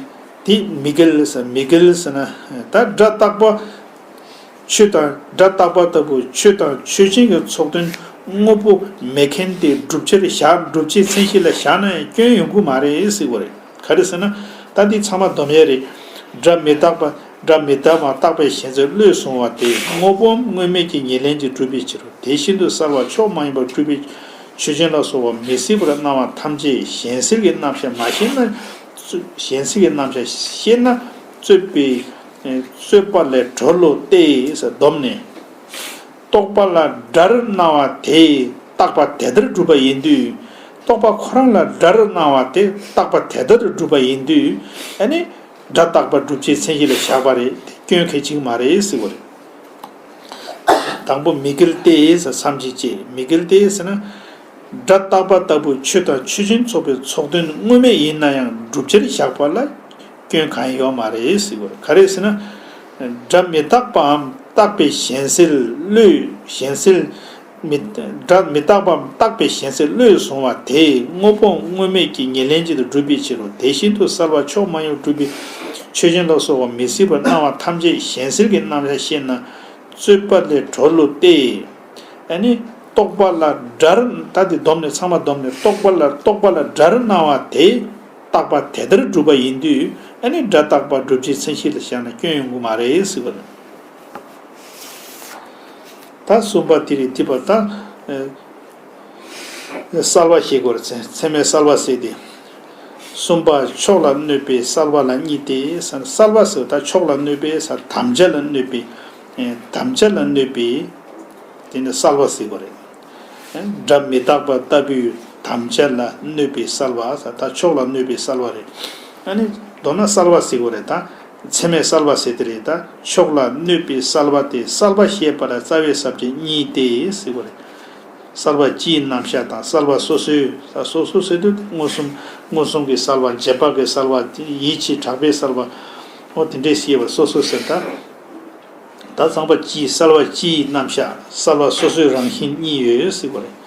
དེ་མི་འགལ་ཟེར། མི་འགལ་ཟེར་ན། ད་སྒྲ་རྟག་པ་ཆོས་དང་། སྒྲ་རྟག་པ་ལྟ་བུ་ཆོས་དང་ཆོས་ཅན་གྱི་ཚོགས་དོན་དངོས་པོ་མེད་མཁན་དེ་བསྒྲུབ་བྱར་བཞག་བསྒྲུབ་བྱའི་མཚན་གཞི་ལ་བཞག་ན་ཡང་སྐྱོན་ཡོང་གི་མ་རེད་ཟེར་བ་རེད། ག་རེ་ཟེར་ན། ད་འདི་ཚང་མ་སྡོམ་ཡས་རེད། སྒྲ་མི་རྟག་པ། སྒྲ་མི་རྟག་པའམ་རྟག་པའི་ཞེན་སེལ་བློས་བཟུང་བ་དེ་དངོས་པོའམ་དངོས་མེད་ཀྱི་ཉེར་ལེན་གྱིས་གྲུབ་པའི་ཕྱིར་རོ། དེ་བཞིན་དུ་གསལ་བ་མཆོག་མ་ཡིན་པར་གྲུབ་པའི་ཆོས་ཅན་ལ་སོགས་པ་མི་སྲིད་པར་སྣང་བ་ཐམས་ཅད་ཞེན་སེལ་གྱི་རྣམ་གཞག་མ་ཤེས་ན། ཞེན་སེལ་གྱི་རྣམ་གཞག་ཤེས་ན་རྩོད་པའི་རྩོད་པ་ལས་གྲོལ་ལོ་སྟེ་ཟེར། བསྡོམས་ནས། རྟོག་པ་ལ་སྒྲར་སྣང་བ་དེ་རྟག་པ་དེ་ལྟར་གྲུབ་པ་ཡིན་དུས། རྟོག་པ་ཁོ་རང་ལ་སྒྲར་སྣང་བ་དེ་རྟག་པ་དེ་ལྟར་གྲུབ་པ་ཡིན་དུས། ཨ་ནི། སྒྲ་རྟག་པ་བསྒྲུབ་བྱའི་མཚན་གཞི་ལ་བཞག་པ་རེད། དེ་སྐྱོན་གལ་ཆེན་མ་རེད་ཟེར་བ་རེད། དང་པོ་མི་འགལ་ཏེ་ཟེར་མཚམས་ཀྱིས་བཅད། མི་འགལ་ཏེ་ཟེར་ན། སྒྲ་རྟག་པ་ལྟ་བུ་ཆོས་དང་ཆོས་ཅན་ཚོགས་པའི་ཚོགས་དོན་དངོས་མེད་ཡིན་ན་ཡང་བསྒྲུབ་བྱར་བཞག་པ་ལ་སྐྱོན་གང་ཡང་ཡོད་མ་རེད་ཟེར་བ་རེད། ག་རེ་ཟེར་ན། སྒྲ་མི་རྟག་པའམ་རྟག་པའི་ཞེན་སེལ་བློས། ཞེན་སེལ། མི། སྒྲ་མི་རྟག་པའམ་རྟག་པའི་ཞེན་སེལ་བློས་བཟུང་བ་དེ་དངོས་པོའམ་དངོས་མེད་ཀྱི་ཉེར་ལེན་གྱིས་གྲུབ་པའི་ཕྱིར་རོ། དེ་བཞིན་དུ་གསལ་བ་མཆོག་མ་ཡིན་པར་གྲུབ་པའི་ཆོས་ཅན་ལ་སོགས་པ་མི་སྲིད་པར་སྣང་བ་ཐམས་ཅད་ཞེན་སེལ་གྱི་རྣམ་གཞག་ཤེས་ན་རྩོད་པ་ལས་གྲོལ་ལོ་སྟེ། ཨ་ནི་རྟོག་པ་ལ་སྒྲར། ད་དེ་བསྡོམས་ནས་ཚང་མ་བསྡོམས་ནས། རྟོག་པ་ལ། རྟོག་པ་ལ་སྒྲར་སྣང་བ་དེ་རྟག་པ་དེ་ལྟར་གྲུབ་པ་ཡིན་དུས། ཨ་ནི་སྒྲ་རྟག་པ་བསྒྲུབ་བྱའི་མཚན་གཞི་ལ་བཞག་ན་སྐྱོན་ཡོང་གི་མ་རེད་ཟེར་བ་རེད། ད་གསུམ་པ་དེ་རེད། དེ་བར་ད་གསལ་བ་ཞེས་དགོས་རེད། ཚད་མའི་གསལ་བ་ཟེར་ཏེ། གསུམ་པ་ཕྱོགས་ལ་གནོད་པའི་གསལ་བ་ལ་གཉིས་ཏེ། གསལ་བ་ཟེར་ད་ཕྱོགས་ལ་གནོད་པའི་ས་དམ་བཅའ་ལ་གནོད་པའི། དམ་བཅའ་ལ་གནོད་པའི། དེ་ནི་གསལ་བ་ཟེར་དགོས་རེད། སྒྲ་མི་རྟག་པ་ལྟ་བུའི་དམ་བཅའ་ལ་གནོད་པའི་གསལ་བ་ཟེར་ད་ཕྱོགས་ལ་གནོད་པའི་གསལ་བ་རེད། ཨ་ནི་མདོར་ན་གསལ་བ་ཟེར་དགོས་རེད། ད་ཚད་མའི་གསལ་བ་ཟེར་དེ་རེད། ད་ཕྱོགས་ལ་གནོད་པའི་གསལ་བ་དེ་གསལ་བ་ཤེས་པ་ལ་རྩ་བའི་ས་བཅད་གཉིས་ཏེ་ཟེར་དགོས་རེད། གསལ་བ་སྤྱིའི་རྣམ་གཞག་དང་གསལ་བ་སོ་སོའི། ད་སོ་སོ་ཟེར་དུས་མངོན་སུམ། མངོན་སུམ་གྱི་གསལ་བ། རྗེས་དཔག་གི་གསལ་བ། ཡིད་ཆེས་གྲགས་པའི་གསལ་བ། འོ་དེ་འདྲའི་ཤེས་པ་སོ་སོ་ཟེར་ད། ད་ཚངས་པ་སྤྱིའི་གསལ་བ་སྤྱིའི་རྣམ་གཞག་གསལ་བ་སོ་སོའི་རང་བཞིན་གཉིས་ཡོད་ཟེར་བ་རེད།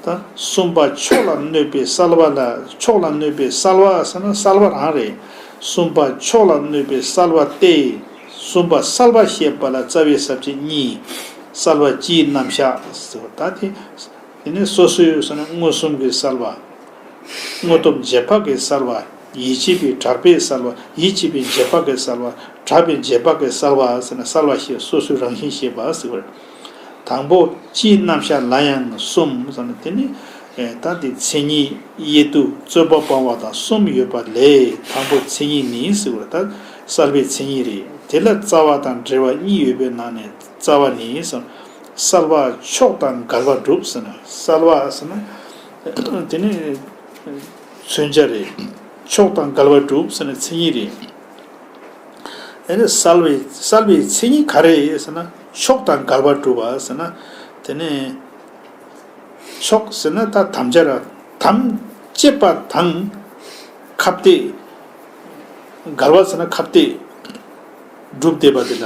ད་གསུམ་པ་ཕྱོགས་ལ་གནོད་པའི་གསལ་བ་ལ། ཕྱོགས་ལ་གནོད་པའི་གསལ་བ་ཟེར་ན་གསལ་བ་རང་རེད། གསུམ་པ་ཕྱོགས་ལ་གནོད་པའི་གསལ་བ་སྟེ། གསུམ་པ་གསལ་བ་ཤེས་པ་ལ་རྩ་བའི་ས་བཅད་གཉིས། གསལ་བ་སྤྱིའི་རྣམ་གཞག་ཟེར་བ་ད་དེ། དེ་ནས་སོ་སོའི་ཟེར་ན་མངོན་སུམ་གྱི་གསལ་བ། དངོས་སྟོབས་རྗེས་དཔག་གི་གསལ་བ། ཡིད་ཆེས་པའི་གྲགས་པའི་གསལ་བ། ཡིད་ཆེས་པའི་རྗེས་དཔག་གི་གསལ་བ། གྲགས་པའི་རྗེས་དཔག་གི་གསལ་བ་ཟེར་ན་གསལ་བ་ཤེས། སོ་སོའི་རང་བཞིན་ཤེས་པ་ཟེར་བ་རེད། དང་པོ་སྤྱིའི་རྣམ་གཞག་ལ་ཡང་གསུམ་ཟེར་ན་དེ་ནི། ད་དེ་མཚན་ཉིད་དབྱེ་དུས་རྩོད་པ་སྤང་བ་དང་གསུམ་ཡོད་པ་ལས། དང་པོ་མཚན་ཉིད་ནི་ཟེར་བ་ད་བསལ་བའི་མཚན་ཉིད་རེད། དེ་ལ་རྩ་བ་དང་འབྲེལ་བ་གཉིས་ཡོད་པའི་ནང་ནས་རྩ་བ་ནི་ཟེར། བསལ་བ་ཕྱོགས་དང་འགལ་བ་སྒྲུབ་ཟེར་ན། བསལ་བ་ཟེར་ན་དེ་ནི་མཚོན་བྱ་རེད། ཕྱོགས་དང་འགལ་བ་སྒྲུབ་ཟེར་ན་མཚན་ཉིད་རེད། དེ་ནི་བསལ་བའི་བསལ་བའི་མཚན་ཉིད་ག་རེ་ཟེར་ན། ཕྱོགས་དང་འགལ་བ་སྒྲུབ་པ་ཟེར་ན། དེ་ནི་ཕྱོགས་ཟེར་ན་ད་དམ་བཅའ་ར། དམ་བཅས་པ་དང་ཁ་གཏད། འགལ་བ་ཟེར་ན་ཁ་གཏད་སྒྲུབ་བསྡད་པ་དེ་ལ།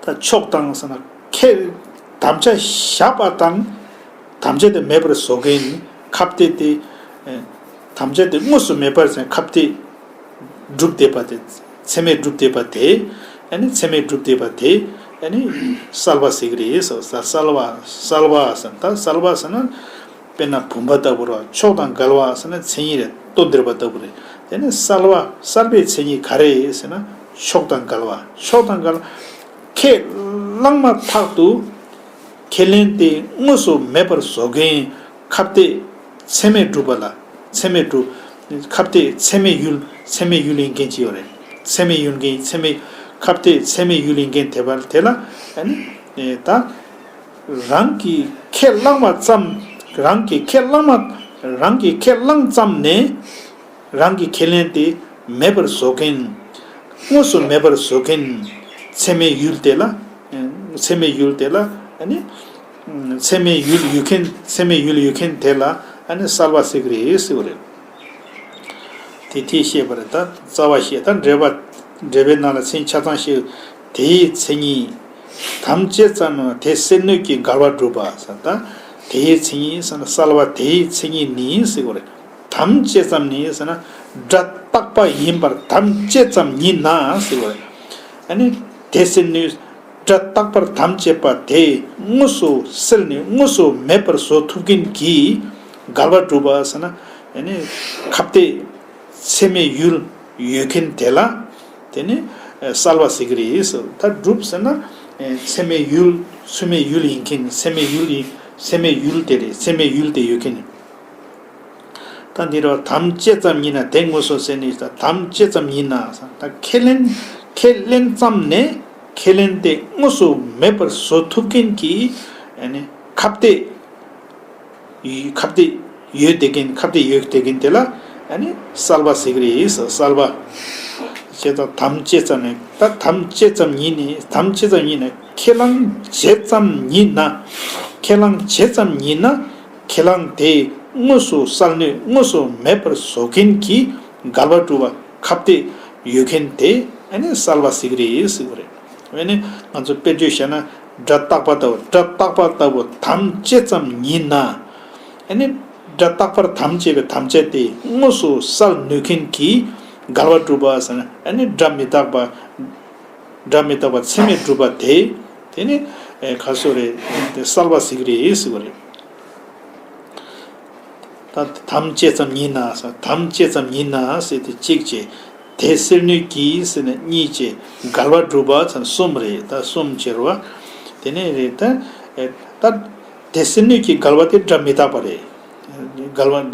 ད་ཕྱོགས་དང་ཟེར་ན་ཁས་དམ་བཅའ་བཞག་པ་དང་། དམ་བཅའ་དེ་མེད་པར་བཟོ་མཁན་ཁ་གཏད་དེ། ཨེ། དམ་བཅའ་དེ་དངོས་སུ་མེད་པར་ཟེར་ཁ་གཏད་སྒྲུབ་བསྡད་པ་དེ། མཚན་མས་སྒྲུབ་བསྡད་པ་དེ། ཨ་ནི་མཚན་མས་སྒྲུབ་བསྡད་པ་དེ། ཨ་ནི་བསལ་བ་ཟེར་གི་རེད་ཟེར། བསལ་བ་བསལ་བ་ཟེར་ད་བསལ་བ་ཟེར་ན། དཔེར་ན་བུམ་པ་ལྟ་བུ་རེད། ཕྱོགས་དང་འགལ་བ་ཟེར་ན་མཚན་ཉིད་རེད། ལྟོ་ལྡིར་བ་ལྟ་བུ་རེད། དེ་ནི་བསལ་བ་བསལ་བའི་མཚན་ཉིད་ག་རེ་ཟེར་ན། ཕྱོགས་དང་འགལ་བ། ཕྱོགས་དང་འགལ་བ། ཁས་བླངས་མ་ཐག་ཏུ་ཁས་ལེན་དེ་དངོས་སུ་མེད་པར་བཟོ་མཁན་ཁ་གཏད་མཚན་མས་སྒྲུབ་པ་ལ་མཚན་མས་སྒྲུབ། ཁ་གཏད་མཚན་མའི་ཡུལ། མཚན་མའི་ཡུལ་ཡིན་མཁན་ཅིག་ཡོད་རེད། མཚན་མའི་ཡུལ་མཁན། མཚན་མའི་ཁ་གཏད་མཚན་མའི་ཡུལ་ཡིན་མཁན་དེ་བར་དེ་ལ། ཨ་ནི་ད་རང་གིས་ཁས་བླངས་པ་ཙམ། རང་གིས་ཁས་བླངས་པ། རང་གིས་ཁས་བླངས་ཙམ་ནས། རང་གི་ཁས་ལེན་དེ་མེད་པར་བཟོ་མཁན། དངོས་སུ་མེད་པར་བཟོ་མཁན་མཚན་མའི་ཡུལ་དེ་ལ། མཚན་མའི་ཡུལ་དེ་ལ། ཨ་ནི་མཚན་མའི་ཡུལ་ཡོད་མཁན། མཚན་མའི་ཡུལ་ཡོད་མཁན་དེ་ལ། ཨ་ནི་བསལ་བ་ཟེར་གི་རེད་ཟེར་བ་རེད། དེ་དེ་བཤད་པ་རེད། ད་རྩ་བ་བཤད། ད་འགྲེལ་པ། འགྲེལ་པའི་ནང་ལ་མཚན་ཆ་ཚང་བཤད། དེའི་མཚན་ཉིད། དམ་བཅས་ཙམ་དེ་སེལ་ནུས་ཀྱི་འགལ་བ་སྒྲུབ་པ་ཟེར། ད་དེའི་མཚན་ཉིད་ཟེར་ན་བསལ་བ་དེའི་མཚན་ཉིད་ནི་ཟེར་བ་རེད། དམ་བཅས་ཙམ་ནི་ཟེར་ན་སྒྲ་རྟག་པ་ཡིན་པར་དམ་བཅས་ཙམ་ཉིད་ན་ཟེར་བ་རེད། ཨ་ནི་དེ་སེལ་ནུས། སྒྲ་རྟག་པར་དམ་བཅས་པ་དེ་དངོས་སུ་སེལ་ནས་དངོས་སུ་མེད་པར་བཟོ་ཐུབ་མཁན་གྱི་འགལ་བ་སྒྲུབ་པ་ཟེར་ན། ཨ་ནི་ཁ་གཏད་མཚན་མའི་ཡུལ་ཡོད་མཁན་དེ་ལ། དེ་ནི་བསལ་བ་ཟེར་གི་རེད་ཟེར། ད་སྒྲུབ་ཟེར་ན་མཚན་མའི་ཡུལ། མཚན་མའི་ཡུལ་ཡིན་མཁན། མཚན་མའི་ཡུལ་ཡིན། མཚན་མའི་ཡུལ་དེ་རེད། མཚན་མའི་ཡུལ་དེ་ཡོད་མཁན། ད་འདི་རུ་དམ་བཅས་ཙམ་ཉིད་ན། དེ་དངོས་སུ་སེལ་ནས། དམ་བཅས་ཙམ་ཉིད་ན་ཟེར། ད་ཁས་ལེན། ཁས་ལེན་ཙམ་ནས་ཁས་ལེན་དེ་དངོས་སུ་མེད་པར་བཟོ་ཐུབ་མཁན་གྱི། ཨ་ནི་ཁ་གཏད། ཁ་གཏད་ཡོད་བསྡད་མཁན། ཁ་གཏད་ཡོད་བསྡད་མཁན་དེ་ལ། ཨ་ནི་བསལ་བ་ཟེར་གི་རེད་ཟེར། བསལ་བ། བྱས་ཙང་དམ་བཅས་ཙམ་ནས། ད་དམ་བཅས་ཙམ་ཉིད་ནས། དམ་བཅས་ཙམ་ཉིད་ནས་ཁས་བླངས་བྱས་ཙམ་ཉིད་ན། ཁས་བླངས་བྱས་ཙམ་ཉིད་ན། ཁས་བླངས་དེ་དངོས་སུ་བསལ་ནུས། དངོས་སུ་མེད་པར་བཟོ་མཁན་གྱི་འགལ་བ་སྒྲུབ་པ་ཁ་གཏད་ཡོད་མཁན་དེ། ཨ་ནི་བསལ་བ་ཟེར་གི་རེད་ཟེར་བ་རེད། ཨ་ནི་ང་ཚོ་དཔེར་བརྗོད་བྱས་ན་སྒྲ་རྟག་པ་ལྟ་བུ། སྒྲ་རྟག་པ་ལྟ་བུ་དམ་བཅས་ཙམ་ཉིད་ན། ཨ་ནི་སྒྲ་རྟག་པར་དམ་བཅས་པའི་དམ་བཅའ་དེ་དངོས་སུ་བསལ་ནུས་མཁན་གྱི་འགལ་བ་སྒྲུབ་པ་ཟེར་ན། ཨ་ནི་སྒྲ་མི་རྟག་པ། སྒྲ་མི་རྟག་པ་མཚན་མས་སྒྲུབ་པ་དེ། དེ་ནི་ག་སོ་རེད། དེ་བསལ་བ་ཟེར་གི་རེད་ཟེར་བ་རེད། ད་དམ་བཅས་ཙམ་ཉིད་ན་ཟེར། དམ་བཅས་ཙམ་ཉིད་ན་ཟེར་དེ་གཅིག་བྱས། དེ་སེལ་ནུས་ཀྱི་ཟེར་ན་གཉིས་བྱས། འགལ་བ་སྒྲུབ་པ་ཚང་གསུམ་རེད། ད་གསུམ་བྱས་རེད་བ། དེ་ནས་རེད་ད། ད་དེ་སེལ་ནུས་ཀྱི་འགལ་བ་དེ་སྒྲ་མི་རྟག་པ་རེད། འགལ་བ།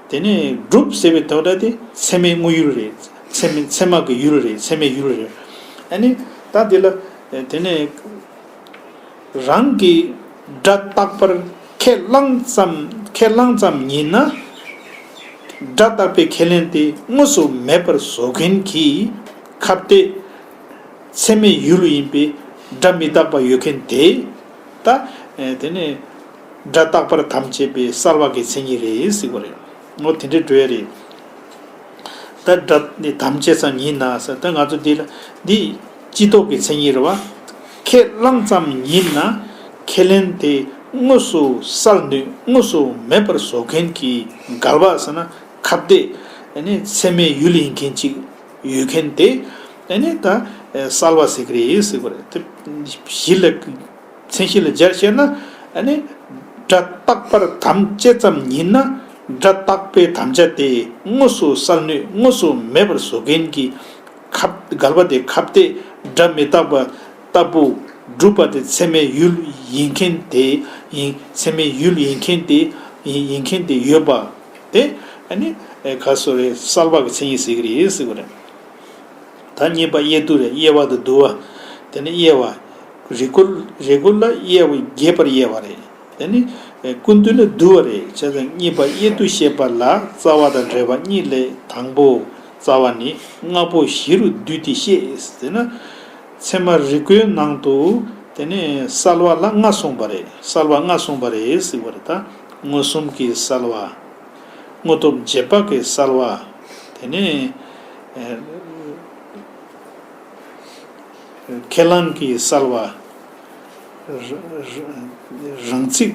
དེ་ནས་སྒྲུབ་ཟེར་བའི་དོན་དག་དེ་མཚན་མའི་དངོས་ཡུལ་རེད། མཚན་མའི། མཚན་མ་གི་ཡུལ་རེད། མཚན་མའི་ཡུལ་རེད། ཨ་ནི་ད་དེ་ལ། དེ་ནས། རང་གིས་སྒྲ་རྟག་པར་ཁས་བླངས་ཙམ། ཁས་བླངས་ཙམ་ཉིད་ན། སྒྲ་རྟག་པའི་ཁས་ལེན་དེ་དངོས་སུ་མེད་པར་བཟོ་མཁན་གྱི་ཁ་གཏད་མཚན་མའི་ཡུལ་ཡིན་པའི་སྒྲ་མི་རྟག་པ་ཡོད་མཁན་དེ། ད་དེ་ནི་སྒྲ་རྟག་པར་དམ་བཅས་པའི་བསལ་བ་གི་མཚན་ཉིད་རེད་ཟེར་བ་རེད། འོ་དེ་འདྲའི་འགྲོ་ཡ་རེད། ད་སྒྲ་ནི་དམ་བཅས་ཙམ་ཡིན་ན་ཟེར། ད་ང་ཚོ་འདི་ལ་འདི་སྤྱི་ལྡོག་གི་མཚན་ཉིད་རེད་བ། ཁས་བླངས་ཙམ་ཡིན་ན་ཁས་ལེན་དེ་དངོས་སུ་བསལ་ནུས། དངོས་སུ་མེད་པར་བཟོ་མཁན་གྱི་འགལ་བ་ཟེར་ན་ཁ་གཏད་ནི་མཚན་མའི་ཡུལ་ཡིན་མཁན་ཅིག་ཡོད་མཁན་དེ་ནི་ད་བསལ་བ་ཟེར་གི་རེད་ཟེར་བ་རེད། དེ་གཞི་ལ། མཚན་གཞི་ལ་སྦྱར་བཤད་ན། ཨ་ནི་སྒྲ་རྟག་པར་དམ་བཅས་ཙམ་ཉིད་ན་སྒྲ་རྟག་པའི་དམ་བཅའ་དེ་དངོས་སུ་བསལ་ནུས། དངོས་སུ་མེད་པར་བཟོ་མཁན་གྱི་ཁ། འགལ་བ་དེ་ཁ་གཏད་སྒྲ་མི་རྟག་པ་ལྟ་བུ། སྒྲུབ་པ་དེ་ཚད་མའི་ཡུལ་ཡིན་མཁན་དེ་ཡིན། ཚད་མའི་ཡུལ་ཡིན་མཁན་དེ་ཡིན། ཡིན་མཁན་དེ་ཡོད་པ་དེ། ཨ་ནི་ག་སོ་རེ་གསལ་བ་གི་མཚན་ཉིད་ཟེར་གི་རེད་ཟེར་གི་རེད། ད་གཉིས་པ་དབྱེ་བསྡུ་རེད། དབྱེ་བ་དང་བསྡུ་བ། དེ་ནི་དབྱེ་བ། རེ་སྐུལ་རེ་སྐུལ་ལ་དབྱེ་བ་རྒྱས་པར་དབྱེ་བ་རེད། དེ་ནི་ཀུན་བཏུས་ལ་བསྡུ་བ་རེད། བྱས་ཙང་གཉིས་པ་དབྱེ་བསྡུ་བཤད་པ་ལ་རྩ་བ་དང་འབྲེལ་བ་གཉིས་ལས། དང་པོ་རྩ་བ་ནི། ལྔ་པོ་བཞི་རུ་བསྡུས་ཏེ་བཤད་ཟེར་ན། ཚད་མ་རིག་པའི་ནང་དུ་དེ་ནི་གསལ་བ་ལ་ལྔ་གསུངས་པ་རེད། གསལ་བ་ལྔ་གསུངས་པ་རེད་ཟེར་བ་རེད། ད་མངོན་སུམ་གྱི་གསལ་བ། མངོན་སྟོབས་རྗེས་དཔག་གི་གསལ་བ། དེ་ནས་ཁས་བླངས་ཀྱི་གསལ་བ། རང་ཚིག་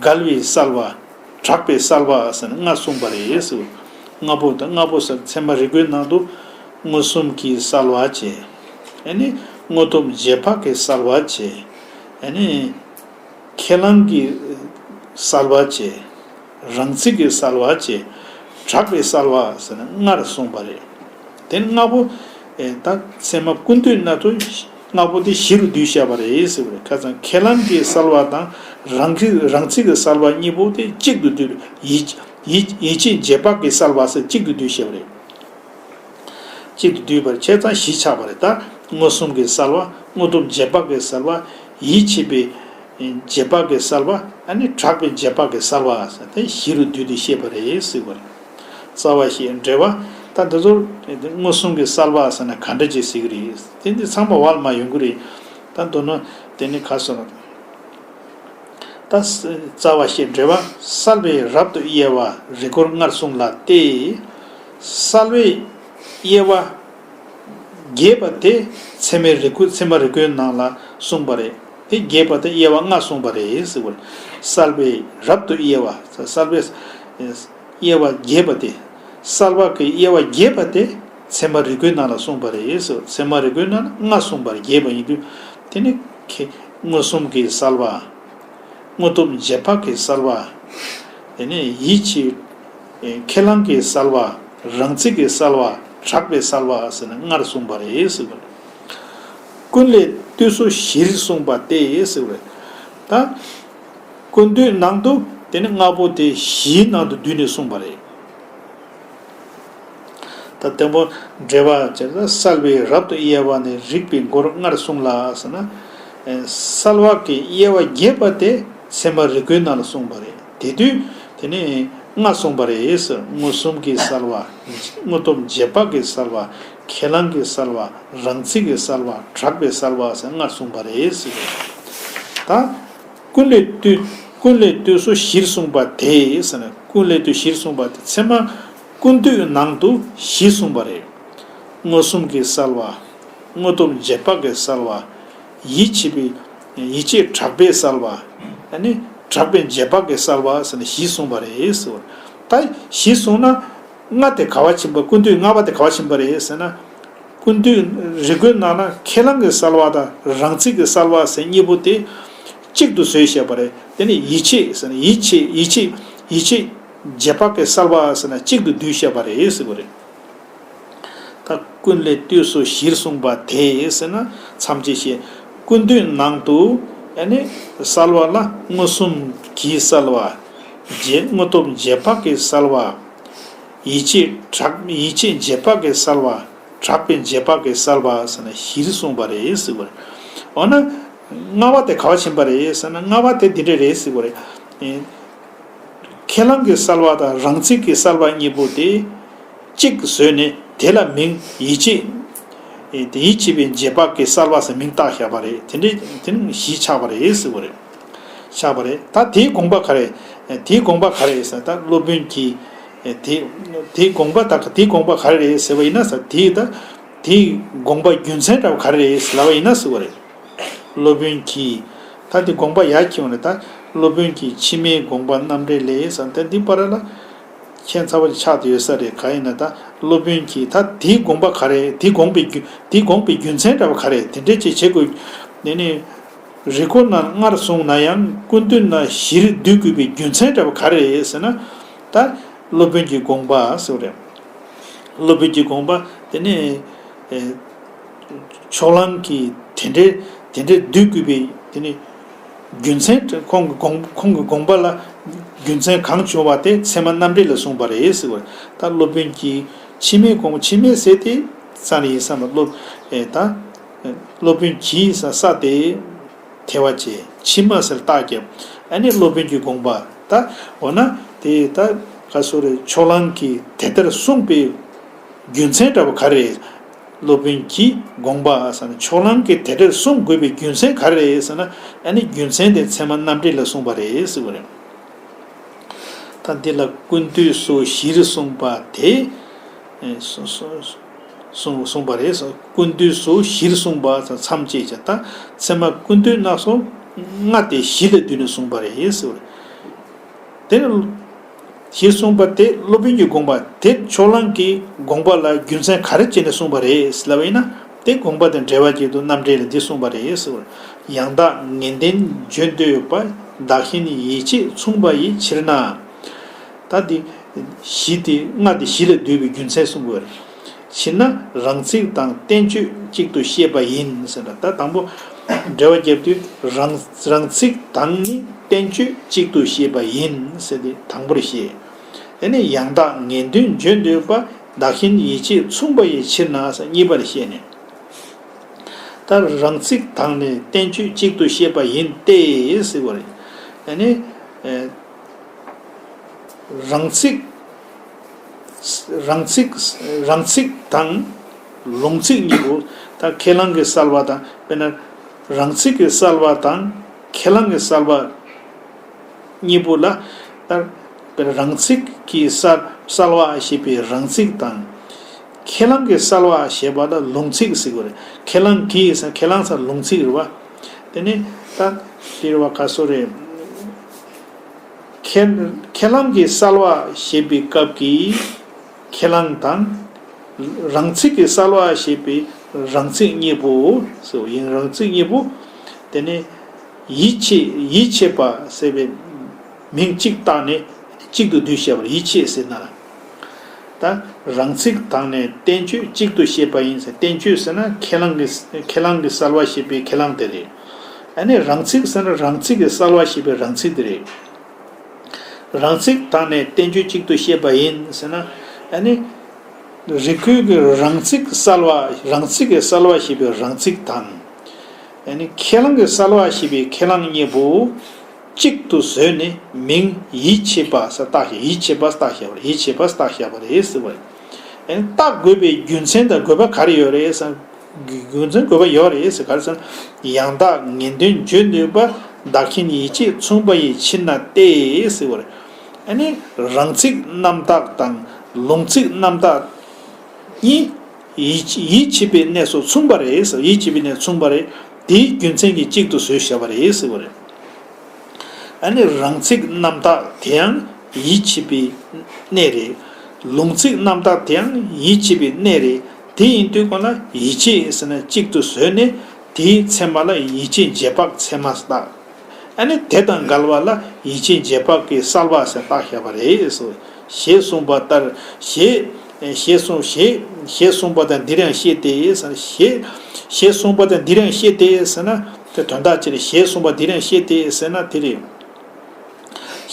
འགལ་བའི་གསལ་བ། གྲགས་པའི་གསལ་བ་ཟེར་ནས་ལྔ་གསུངས་པ་རེད་ཟེར། ལྔ་པོ་དང་ལྔ་པོ་ཟེར་ཚད་མ་རིག་པའི་ནང་དུ་མངོན་སུམ་གྱི་གསལ་བ་བྱས། ཨ་ནི་མངོན་སྟོབས་རྗེས་དཔག་གི་གསལ་བ་བྱས། ཨ་ནི། ཁས་བླངས་ཀྱི་གསལ་བ་བྱས། རང་ཚིག་གི་གསལ་བ་བྱས། གྲགས་པའི་གསལ་བ་ཟེར་ནས་ལྔར་གསུངས་པ་རེད། དེ་ལྔ་པོ། ཨེ་ད་ཚད་མ་ཀུན་བཏུས་ན་ཚོ་ལྔ་པོ་དེ་བཞི་རུ་བསྡུས་བཞག་པ་རེད་ཟེར་བ་རེད། ཁ་སང་ཁས་བླངས་ཀྱི་གསལ་བ་དང་རང་གི་རང་ཚིག་གི་གསལ་བ་གཉིས་པོ་དེ་གཅིག་ཏུ་བསྡུས། ཡིད་ཡིད་ཡིད་ཆེས་རྗེས་དཔག་གི་གསལ་བ་ཟེར་གཅིག་ཏུ་བསྡུས་བཞག་པ་རེད། གཅིག་ཏུ་བསྡུས་པར་བྱས་ཙང་བཞི་ཆགས་པ་རེད། ད་མངོན་སུམ་གྱི་གསལ་བ། མངོན་སྟོབས་རྗེས་དཔག་གི་གསལ་བ། ཡིད་ཆེས་པའི་རྗེས་དཔག་གི་གསལ་བ། ཨ་ནི་གྲགས་པའི་རྗེས་དཔག་གི་གསལ་བ་ཟེར་དེ་བཞི་རུ་བསྡུས་ཏེ་བཤད་པ་རེད་ཟེར་བ་རེད། རྩ་བ་ཞེས་འགྲེལ་བ། ད་འདི་ཚོ་མངོན་སུམ་གྱི་གསལ་བ་ཟེར་ན་ག་འདྲ་ཅིག་ཟེར་གི་རེད། དེ་འདི་ཚང་མ་བར་མ་ཡོང་གི་རེད། ད་མདོར་ན་དེ་ནི་ག་སོང་། ད་རྩ་བ་ཞེས་འགྲེལ་བ། གསལ་བས་རབ་ཏུ་དབྱེ་བ་རེ་སྐོར་ལྔར་གསུངས་ལ་སྟེ། གསལ་བས་དབྱེ་བ་རྒྱས་པ་དེ་ཚད་མའི་རིག་ཀུན་ཚད་མ་རིག་ཀུན་ནང་ལ་གསུངས་པ་རེད། དེ་རྒྱས་པ་དེ་དབྱེ་བ་ལྔ་གསུངས་པ་རེད་ཟེར་བ་རེད། གསལ་བས་རབ་ཏུ་དབྱེ་བ། གསལ་བས་དབྱེ་བ་རྒྱས་པ་དེ། གསལ་བ་གི་དབྱེ་བ་རྒྱས་པ་དེ་ཚད་མ་རིག་ཀུན་ནང་ལ་གསུངས་པ་རེད་ཟེར། ཚད་མ་རིག་ཀུན་ནང་ལ་ལྔ་གསུངས་པ་རེད། རྒྱས་པ་ཡིན་དུས་དེ་ནི་ཁེ་མངོན་སུམ་གྱི་གསལ་བ། མངོན་སྟོབས་རྗེས་དཔག་གི་གསལ་བ། དེ་ནས་ཡིད་ཆེས། ཁས་བླངས་ཀྱི་གསལ་བ། རང་ཚིག་གི་གསལ་བ། གྲགས་པའི་གསལ་བ་ཟེར་ནས་ལྔར་གསུངས་པ་རེད་ཟེར་བ་རེད། ཀུན་ལས་བཏུས་སོ་བཞིར་གསུངས་པ་སྟེ་ཟེར་བ་རེད། ད་ཀུན་བཏུས་ནང་དུ་དེ་ནི་ལྔ་པོ་དེ་བཞིའི་ནང་དུ་བསྡུས་ནས་གསུངས་པ་རེད། ད་དང་པོ་འགྲེལ་བ་བྱས་ན་གསལ་བས་རབ་ཏུ་དབྱེ་བ་ནི་རིགས་པའི་སྒོར་ལྔར་གསུངས་ལ་ཟེར་ན། ཨེ་གསལ་བ་གི་དབྱེ་བ་རྒྱས་པ་དེ་ཚད་མ་རིག་ཀུན་ནང་ལ་གསུངས་པ་རེད། དེ་དུས་དེ་ནི་ལྔ་གསུངས་པ་རེད་ཟེར། མངོན་སུམ་གྱི་གསལ་བ། མངོན་སྟོབས་རྗེས་དཔག་གི་གསལ་བ། ཁས་བླངས་ཀྱི་གསལ་བ། རང་ཚིག་གི་གསལ་བ། གྲགས་པའི་གསལ་བ་ཟེར་ལྔར་གསུངས་པ་རེད་ཟེར། ད། ཀུན་ལས་བཏུས། ཀུན་ལས་བཏུས་སོ་བཞིར་གསུངས་པ་དེ་ཟེར་ན། ཀུན་ལས་བཏུས་བཞིར་གསུངས་པ་དེ་ཚད་མ་ཀུན་བཏུས་ནང་དུ་བཞི་གསུངས་པ་རེད། མངོན་སུམ་གྱི་གསལ་བ། མངོན་སྟོབས་རྗེས་དཔག་གི་གསལ་བ། ཡིད་ཆེས་པའི་ཡིད་ཆེས་གྲགས་པའི་གསལ་བ། ཨ་ནི་གྲགས་པའི་རྗེས་དཔག་གི་གསལ་བ་ཟེར་ནས་བཞི་གསུངས་པ་རེད་ཟེར་བ། ད་བཞི་གསུངས་ན་ལྔ་དེ་ག་བ་ཕྱིན་པ། ཀུན་བཏུས་ལྔ་པ་དེ་ག་བ་ཕྱིན་པ་རེད་ཟེར་ན། ཀུན་བཏུས་རིགས་ཀུན་ནང་ན་ཁས་བླངས་ཀྱི་གསལ་བ་དང་རང་ཚིག་གི་གསལ་བ་ཟེར་གཉིས་པོ་དེ་གཅིག་ཏུ་བཟོས་བཤད་པ་རེད། དེ་ནི་ཡིད་ཆེས་ཟེར་ན་ཡིད་ཆེས་ཡིད་ཆེས་ཡིད་ཆེས་རྗེས་དཔག་གི་གསལ་བ་ཟེར་ན་གཅིག་ཏུ་བསྡུས་བཤད་པ་རེད་ཟེར་བ་རེད། ད་ཀུན་ལས་བཏུས་སོ་བཞིར་གསུངས་པ་དེ་ཟེར་ན་མཚམས་བཅད་བཤད། ཀུན་བཏུས་ནང་དུ་ཨ་ནི་གསལ་བ་ལ་མངོན་སུམ་གྱི་གསལ་བ། རྗེས་མངོན་སྟོབས་རྗེས་དཔག་གི་གསལ་བ། ཡིད་ཆེས་གྲགས་ཡིད་ཆེས་རྗེས་དཔག་གི་གསལ་བ། གྲགས་པའི་རྗེས་དཔག་གི་གསལ་བ་ཟེར་ནས་བཞིར་གསུངས་པ་རེད་ཟེར་བ་རེད། འོ་ན་ལྔ་པ་དེ་ག་བ་ཕྱིན་པ་རེད་ཟེར་ན། ལྔ་པ་དེ་འདི་འདྲ་རེད་ཟེར་བ་རེད། ཨེ་ཁས་བླངས་ཀྱི་གསལ་བ་དང་རང་ཚིག་གི་གསལ་བ་གཉིས་པོ་དེ་གཅིག་བཟོས་ནས་དེ་ལ་མིང་ཡིད་ཆེས། ཨེ་དེ་ཡིད་ཆེས་པའི་རྗེས་དཔག་གི་གསལ་བ་ཟེར་མིང་བཏགས་བཞག་པ་རེད། དེ་འདྲ་དེ་ནི་བཞི་ཆགས་པ་རེད་ཟེར་བ་རེད། ཆགས་པ་རེད། ད་དེའི་དགོངས་པ་ག་རེ། དེའི་དགོངས་པ་ག་རེ་ཟེར། ད་སློབ་དཔོན་གྱིས་དེ་དེའི་དགོངས་པ་ད་དེའི་དགོངས་པ་ག་རེ་རེད་ཟེར་བ་ཡིན་ན་ཟེར། དེའི་ད་དེའི་དགོངས་པ་རྒྱུ་མཚན་འདྲ་བ་ག་རེ་རེད་ཟེར་ལབ་པ་ཡིན་ན་ཟེར་བ་རེད། སློབ་དཔོན་གྱིས་ད་དེ་དགོངས་པ་ཡར་འཁྱེར་བ་ནས། ད་སློབ་དཔོན་གྱིས་ཕྱི་མའི་དགོངས་པ་རྣམ་འགྲེལ་ལས་ཟེར། ད་འདི་བར་ལ་ཁྱད་མཚར་བ་ཆགས་ཏེ་ཡོད་ས་རེད། གང་ཡིན་ན་ད་སློབ་དཔོན་གྱིས་ད་དེའི་དགོངས་པ་ག་རེ། དེའི་དགོངས་པའི་རྒྱུ་དེའི་དགོངས་པའི་རྒྱུ་མཚན་འདྲ་བ་ག་རེ། དེ་འདྲ་ཅིག་བྱེད་དགོས་ནས་ནི། རེ་སྐོར་ནང་ལྔར་གསུངས་ན་ཡང་ཀུན་བཏུས་ན་བཞིར་བསྡུ་དགོས་པའི་རྒྱུ་མཚན་འདྲ་བ་ག་རེ་རེད་ཟེར་ན། ད་སློབ་དཔོན་གྱི་དགོངས་པ་ཟེར་བ་རེད། སློབ་དཔོན་གྱི་དགོངས་པ་དེ་ནི་ཨེ་ཕྱོགས་གླང་གིས་དེ་འདྲའི་ དེ་འདྲའི་བསྡུ་དགོས་པའི་དེ་ནི་རྒྱུ་མཚན། ཁོང་གི་དགོངས། ཁོང་གི་དགོངས་པ་ལ་རྒྱུ་མཚན་གང་བྱུང་བ་དེ་ཚད་མ་རྣམ་འགྲེལ་ལ་གསུངས་པ་རེད་ཟེར་བ་རེད། ད་སློབ་དཔོན་གྱིས་ཕྱི་མའི་དགོངས། ཕྱི་མའི་ཟེར་དེ་ཙམ་ཡིན་བསམ་པ། སློབ། ཨེ། ད་སློབ་དཔོན་གྱིས་ས་ས་དེ་ཐལ་བ་བྱས། ཕྱི་མ་ཟེར་རྟགས་བརྒྱབ། ཨ་ནི་སློབ་དཔོན་གྱི་དགོངས་པ། ད་འོ་ན་དེ་ད་ག་སོ་རེ། ཕྱོགས་གླང་གིས་དེ་ལྟར་གསུངས་པའི་རྒྱུ་མཚན་འདྲ་བོ་ག་རེ་རེད། སློབ་དཔོན་གྱི་དགོངས་པ་ཟེར་ན། ཕྱོགས་གླང་གིས་དེ་ལྟར་གསུང་དགོས་པའི་རྒྱུ་མཚན་ག་རེ་རེད་ཟེར་ན། ཨ་ནི་རྒྱུ་མཚན་དེ་ཚད་མ་རྣམ་འགྲེལ་ལ་གསུངས་པ་རེད་ཟེར་བ་རེད། ད་འདི་ལ་ཀུན་བཏུས་སོ་བཞིར་གསུངས་པ་དེ། ཨེ། གསུངས། གསུངས། གསུངས། གསུངས་པ་རེད། ཀུན་བཏུས་སོ་བཞིར་གསུངས་པ་ཟེར། མཚམས་བཅད་བྱས། ད་ཚད་མ་ཀུན་བཏུས་སྣ་ཚོགས་ལྔ་སྟེ་བཞི་ལ་བསྡུས་ནས་གསུངས་པ་རེད་ཟེར་བ་རེད། དེ་ནི་ཞེས་གསུངས་པ་དེ། སློབ་དཔོན་གྱི་དགོངས་པ་དེ། ཕྱོགས་གླང་གི་དགོངས་པ་ལ་རྒྱུ་མཚན་ག་རེ་བྱས་ནས་གསུངས་པ་རེད་ལབ་པ་ཡིན་ན། དེ་དགོངས་པ་དེ་འགྲེལ་པ་བརྒྱད་དུ་རྣམ་འགྲེལ་ལ་འདི་གསུངས་པ་རེད་ཟེར་བ། ཡང་དག་ངེས་དོན་བརྗོད་འདོད་པ། བདག་གཞན་ཡིད་ཆེས་མཚུངས་པ་ཡི་ཕྱིར་ན། ད་འདི་བཞི་དེ། ལྔ་དེ་བཞི་ལ་བསྡུས་པའི་རྒྱུ་མཚན་གསུངས་པ་རེད། ཕྱིར་ན་རང་ཚིག་དང་བསྟན་བཅོས་གཅིག་ཏུ་བཤད་པ་ཡིན་ཟེར་ན། ད་དང་པོ་འགྲེལ་པ་བརྒྱབ་དུས། རང་། རང་ཚིག་དང་ནི་བསྟན་བཅོས་གཅིག་ཏུ་བཤད་པ་ཡིན་ཟེར་ཏེ་དང་པོར་བཤད། དེ་ནས་ཡང་དག་ངེས་དོན་བརྗོད་འདོད་པ། བདག་གཞན་ཡིད་ཆེས་མཚུངས་པ་ཡི་ཕྱིར་ན་ཟེར་གཉིས་པར་བཤད་ནས། ད་རང་ཚིག་དང་ནི་བསྟན་བཅོས་གཅིག་ཏུ་བཤད་པ་ཡིན་ཏེ་ཟེར་བ་རེད། དེ་ནས། ཨེ། རང་ཚིག་རང་ཚིག་རང་ཚིག་དང་ལུང་ཚིག་གཉིས་པོ། ད་ཁས་བླངས་ཀྱི་གསལ་བ་དང་། དཔེར་ན་རང་ཚིག་གི་གསལ་བ་དང་ཁས་བླངས་ཀྱི་གསལ་བ་གཉིས་པོ་ལ། ད་དཔེར་ན་རང་ཚིག་གི་གསལ་གསལ་བ་ཞེས་པའི་རང་ཚིག་དང་། ཁས་བླངས་ཀྱི་གསལ་བ་ཞེས་པ་ལ་ལུང་ཚིག་ཟེར་དགོས་རེད། ཁས་བླངས་ཀྱི་ཟེར། ཁས་བླངས་ཟེར་ལུང་ཚིག་རེད་པ། དེ་ནས་ད་དེ་རེད་པ། ག་སོ་རེད། ཁས། ཁས་བླངས་ཀྱི་གསལ་བ་ཞེས་པའི་སྐབས་ཀྱི་ཁས་བླངས་དང་། རང་ཚིག་གི་གསལ་བ་ཞེས་པའི་རང་ཚིག་གཉིས་པོ་ཟེར་བ་ཡིན། རང་ཚིག་གཉིས་པོ། དེ་ནས་ཡིད་ཆེས། ཡིད་ཆེས་པ་ཟེར་བའི་མིང་གཅིག་བཏགས་ནས་གཅིག་ཏུ་བསྡུས་བཤད་པར་ཡིད་ཆེས་ཟེར་ན། ད་རང་ཚིག་དང་ནི་བསྟན་བཅོས་གཅིག་ཏུ་བཤད་པ་ཡིན་ཟེར། བསྟན་བཅོས་ཟེར་ན་ཁས་བླངས་ཀྱི། ཁས་བླངས་ཀྱི་གསལ་བ་ཞེས་པའི་ཁས་བླངས་དེ་རེད། ཨ་ནི་རང་ཚིག་ཟེར་ན་རང་ཚིག་གི་གསལ་བ་ཞེས་པའི་རང་ཚིག་དེ་རེད། རང་ཚིག་དང་ནི་བསྟན་བཅོས་གཅིག་ཏུ་བཤད་པ་ཡིན་ཟེར་ན། ཨ་ནི་རིགས་ཀུན་གྱི་རང་ཚིག་གསལ་བ། རང་ཚིག་གི་གསལ་བ་ཞེས་པའི་རང་ཚིག་དང་། ཨ་ནི་ཁས་བླངས་ཀྱི་གསལ་བ་ཞེས་པའི་ཁས་བླངས་གཉིས་པོ་གཅིག་ཏུ་བཟོས་ནས་མིང་ཡིད་ཆེས་པ་ཟེར་བཏགས་བཞག་ཡིད་ཆེས་པ་བཏགས་བཞག་པ་རེད། ཡིད་ཆེས་པ་བཏགས་བཞག་པ་རེད་ཟེར་བ་རེད། ཨ་ནི་བཏགས་དགོས་པའི་རྒྱུ་མཚན་དང་དགོས་པ་ག་རེ་ཡོད་རེད་ཟེར། རྒྱུ་མཚན་དགོས་པ་ཡོད་རེད་ཟེར། ག་རེ་ཟེར་ན། ཡང་དག་ངེས་དོན་བརྗོད་འདོད་པ། བདག་གཞན་ཡིད་ཆེས་མཚུངས་པ་ཡི་ཕྱིར་ན་སྟེ་ཟེར་བ་རེད། ཨ་ནི་རང་ཚིག་རྣམ་དག་དང་ལུང་ཚིག་རྣམ་དག་གཉིས་ཡིད། ཡིད་ཆེས་པའི་གནས་སུ་མཚུངས་པ་རེད་ཟེར། ཡིད་ཆེས་པའི་གནས་མཚུངས་པ་རེད། དེའི་རྒྱུ་མཚན་གྱིས་གཅིག་ཏུ་བཟོས་བཞག་པ་རེད་ཟེར་བ་རེད། ཨ་ནི་རང་ཚིག་རྣམ་དག་དེ་ཡང་ཡིད་ཆེས་པའི་གནས་རེད། ལུང་ཚིག་རྣམ་དག་དེ་ཡང་ཡིད་ཆེས་པའི་གནས་རེད། དེ་ཡིན་དུས་ཁོ་ན་ཡིད་ཆེས་ཟེར་ན་གཅིག་ཏུ་བཟོས་ནས་དེའི་ཚད་མ་ལ་ཡིད་ཆེས་རྗེས་དཔག་ཚད་མ་བཏགས། ཨ་ནི་དེ་དང་འགལ་བ་ལ་ཡིད་ཆེས་རྗེས་དཔག་གི་གསལ་བ་ཟེར་བཏགས་བཞག་པ་རེད་ཟེར། ཞེས་གསུངས་པ་ལྟར། ཞེས། ཞེས་གསུངས། ཞེས། ཞེས་གསུངས་པ་དང་འདིར་ཡང་བཤད་དེ་ཟེར། ཞེས། ཞེས་གསུངས་པ་དང་འདིར་ཡང་བཤད་དེ་ཟེར་ན། དེ་དོན་དག་ཅི་རེད། ཞེས་གསུངས་པ་འདིར་ཡང་བཤད་དེ་ཟེར་ན་དེ་རེད།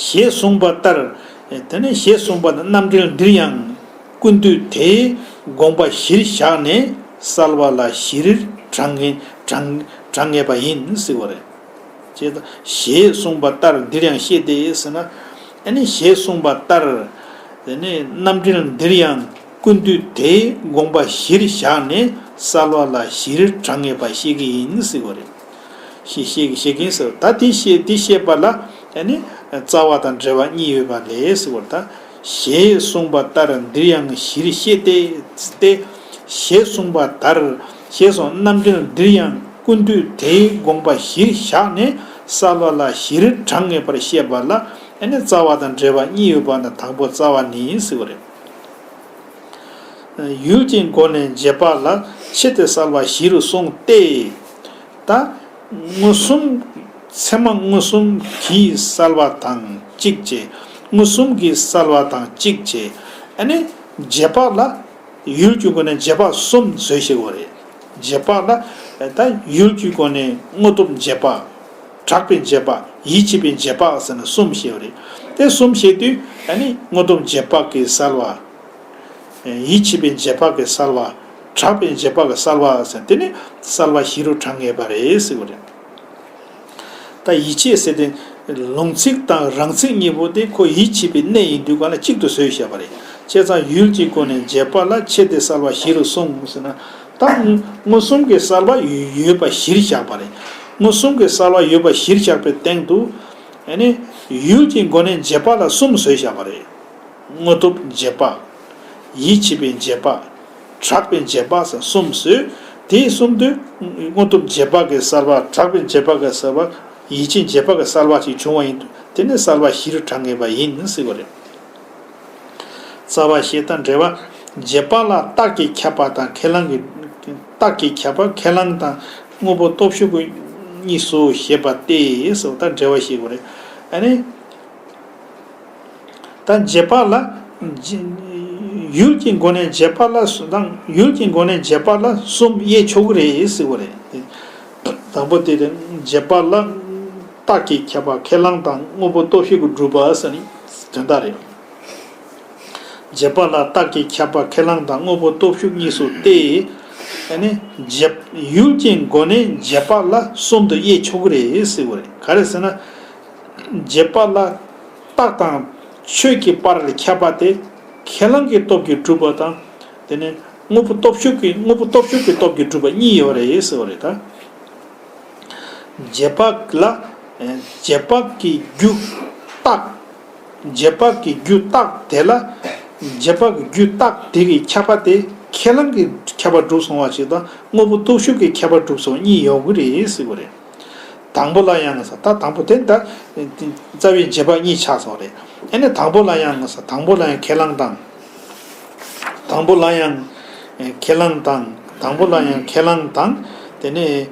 ཞེས་གསུངས་པ་ལྟར། དེ་ནས་ཞེས་གསུངས་པ་དང་རྣམ་འགྲེལ་འདིར་ཡང་ཀུན་བཏུས་དེའི་དགོངས་པ་གཞིར་བཞག་ནས་གསལ་བ་ལ་གཞིར་དྲང་ངེས། དྲང་དྲང་ངེས་པ་ཡིན་ཟེར་བ་རེད། ཅེས་དང་། ཞེས་གསུངས་པ་ལྟར་འདིར་ཡང་བཤད་དེ་ཟེར་ན། ཨ་ནི་ཞེས་གསུངས་པ་ལྟར། དེ་ནས་རྣམ་འགྲེལ་འདིར་ཡང་ཀུན་བཏུས་དེའི་དགོངས་པ་གཞིར་བཞག་ནས་གསལ་བ་ལ་གཞིར་དྲང་ངེས་པ་བཤད་ཀྱི་ཡིན་ཟེར་བ་རེད། ཞེས་བཤད་ཀྱི། བཤད་ཀྱི་ཡིན་ཟེར། ད་དེ་བཤད། དེ་བཤད་པ་ལ་ཨ་ནི་རྩ་བ་དང་འགྲེལ་པ་གཉིས་ཡོད་པ་ལས་ཟེར་བ་རེད། ད། ཞེས་གསུངས་པ་ལྟར་འདིར་ཡང་གཞིར་བཤད་དེ། ཏེ། ཞེས་གསུངས་པ་ལྟར། ཞེས་སོགས་རྣམ་འགྲེལ་འདིར་ཡང་ཀུན་བཏུས་དེའི་དགོངས་པ་གཞིར་བཞག་ནས་གསལ་བ་ལ་གཞིར་དྲང་ངེས་པར་བཤད་པ་ལ་ཨ་ནི་རྩ་བ་དང་འགྲེལ་པ་གཉིས་ཡོད་པ་ན་དང་པོ་རྩ་བ་ནི་ཟེར་བ་རེད། ཡུལ་གྱི་སྒོ་ནས་རྗེས་དཔག་ལ་ཕྱེ་སྟེ་གསལ་བ་བཞིར་གསུངས་ཏེ། ད་མངོན་སུམ། ཚད་མ་མངོན་སུམ་གྱིས་གསལ་བ་དང་གཅིག་བྱས། མངོན་སུམ་གྱིས་གསལ་བ་དང་གཅིག་བྱས། ཨ་ནི་རྗེས་དཔག་ལ། ཡུལ་གྱི་སྒོ་ནས་རྗེས་དཔག་གསུམ་བཟོས་བཞག་པ་རེད། རྗེས་དཔག་ལ་ ད་ཡུལ་གྱི་སྒོ་ནས་དངོས་སྟོབས་འབྱེད་པ། གྲགས་པའི་འབྱེད་པ། ཡིད་ཆེས་པའི་འབྱེད་པ་ཟེར་ནས་གསུམ་བཤད་པ་རེད། དེ་གསུམ་བཤད་དུས་ཨ་ནི་དངོས་སྟོབས་འབྱེད་པ་གི་གསལ་བ། ཡིད་ཆེས་པའི་འབྱེད་པ་གི་གསལ་བ། གྲགས་པའི་འབྱེད་པ་གི་གསལ་བ་ཟེར་དེ་ནི་གསལ་བ་བཞི་རུ་གྲངས་ངེས་པ་རེད་ཟེར་བ་རེད། ད་ཡིད་ཆེས་ཟེར་དེ་ལུང་ཚིག་དང་རང་ཚིག་གཉིས་པོ་དེ་ཁོ་ཡིད་ཆེས་པའི་གནས་ཡིན་དུས་ག་ལ་གཅིག་ཏུ་བཟོས་བཞག་པ་རེད། བྱས་ཙང་ཡུལ་གྱི་སྒོ་ནས་འབྱེད་པ་ལ་ཆེད་དུ་གསལ་བ་བཞི་རུ་གསུངས་ཟེར་ན། ད་མངོན་སུམ་གྱི་གསལ་བ་ཡོད་པ་གཞིར་བཞག་པ་རེད། མངོན་སུམ་གྱི་གསལ་བ་ཡོད་པ་གཞིར་བཞག་པའི་སྟེང་དུ་ཨ་ནི་ཡུལ་གྱི་སྒོ་ནས་འབྱེད་པ་ལ་གསུམ་བཟོས་བཞག་པ་རེད། དངོས་སྟོབས་འབྱེད་པ། ཡིད་ཆེས་པའི་འབྱེད་པ། གྲགས་པའི་འབྱེད་པ་ཟེར་གསུམ་བཟོས། དེ་གསུམ་དུ་དངོས་སྟོབས་འབྱེད་པ་གི་གསལ་བ། གྲགས་པའི་འབྱེད་པ་གི་གསལ་བ། ཡིད་ཆེས་འབྱེད་པ་གི་གསལ་བ་ཅིག་བྱུང་བ་ཡིན་དུས་དེ་ནི་གསལ་བ་བཞི་རུ་གྲངས་ངེས་པ་ཡིན་ཟེར་བ་རེད། རྩ་བ་ཤེས་དང་འབྲེལ་བ། འབྱེད་པ་ལ་རྟགས་ཀྱིས་ཁྱབ་པ་དང་ཁས་བླངས་ཀྱི། རྟགས་ཀྱིས་ཁྱབ་པ་ཁས་བླངས་དང་དངོས་པོ་སྟོབས་ཞུགས་ཀྱི་གཉིས་སུ་བཤད་པ་སྟེ་ཟེར་བ་དང་འབྲེལ་བ་ཤེས་དགོས་རེད། ཨ་ནི། ད་འབྱེད་པ་ལ། ཡུལ་གྱི་སྒོ་ནས་འབྱེད་པ་ལ་གསུམ་དང་ཡུལ་གྱི་སྒོ་ནས་འབྱེད་པ་ལ་གསུམ་དབྱེ་ཆོག་གི་རེད་ཟེར་བ་རེད། དང་པོ་དེ་དེ་འབྱེད་པ་ལ་རྟགས་ཀྱིས་ཁྱབ་པ་ཁས་བླངས་དང་དངོས་པོ་སྟོབས་ཞུགས་ཀྱིས་གྲུབ་པ་ཟེར་ནི་དོན་དག་རེད། འབྱེད་པ་ལ་རྟགས་ཀྱིས་ཁྱབ་པ་ཁས་བླངས་དང་དངོས་པོ་སྟོབས་ཞུགས་གཉིས་སུ་སྟེ། ཨ་ནི་འབྱེད་ཡུལ་གྱི་སྒོ་ནས་འབྱེད་པ་ལ་གསུམ་དུ་དབྱེ་ཆོག་གི་རེད་ཟེར་བ་རེད། ག་རེ་ཟེར་ན། འབྱེད་པ་ལ་རྟགས་དང་ཆོས་ཀྱི་བར་ལ་ཁྱབ་པ་དེ་ཁས་བླངས་ཀྱི་སྟོབས་ཀྱིས་གྲུབ་པ་དང་། དེ་ནས་དངོས་པོ་སྟོབས་ཞུགས་ཀྱི་དངོས་པོ་སྟོབས་ཞུགས་ཀྱི་སྟོབས་ཀྱིས་གྲུབ་པ་གཉིས་ཡོད་རེད་ཟེར་བ་རེད་ད། འབྱེད་པ་ལ། འབྱེད་པ་གི་རྒྱུ་རྟགས། འབྱེད་པ་གི་རྒྱུ་རྟགས་དེ་ལ། འབྱེད་པ་གི་རྒྱུ་རྟགས་དེ་གི་ཁྱབ་པ་དེ་ཁས་བླངས་ཀྱི་ཁྱབ་པ་གྲུབ་སོང་བ་ཞིག་དང་དངོས་པོ་སྟོབས་ཞུགས་ཀྱི་ཁྱབ་པ་གྲུབ་སོང་གཉིས་ཡོད་གི་རེད་ཟེར་བ་རེད། དང་པོ་ལ་ཡང་ཟེར་ད་དང་པོ་དེ་ད། རྩ་བའི་འབྱེད་པ་གཉིས་ཆགས་སོང་རེད། ཨ་ནི་དང་པོ་ལ་ཡང་ཟེར་དང་པོ་ལ་ཡང་ཁས་བླངས་དང་། དང་པོ་ལ་ཡང་ཁས་བླངས་དང་། དང་པོ་ལ་ཡང་ཁས་བླངས་དང་། དེ་ནས་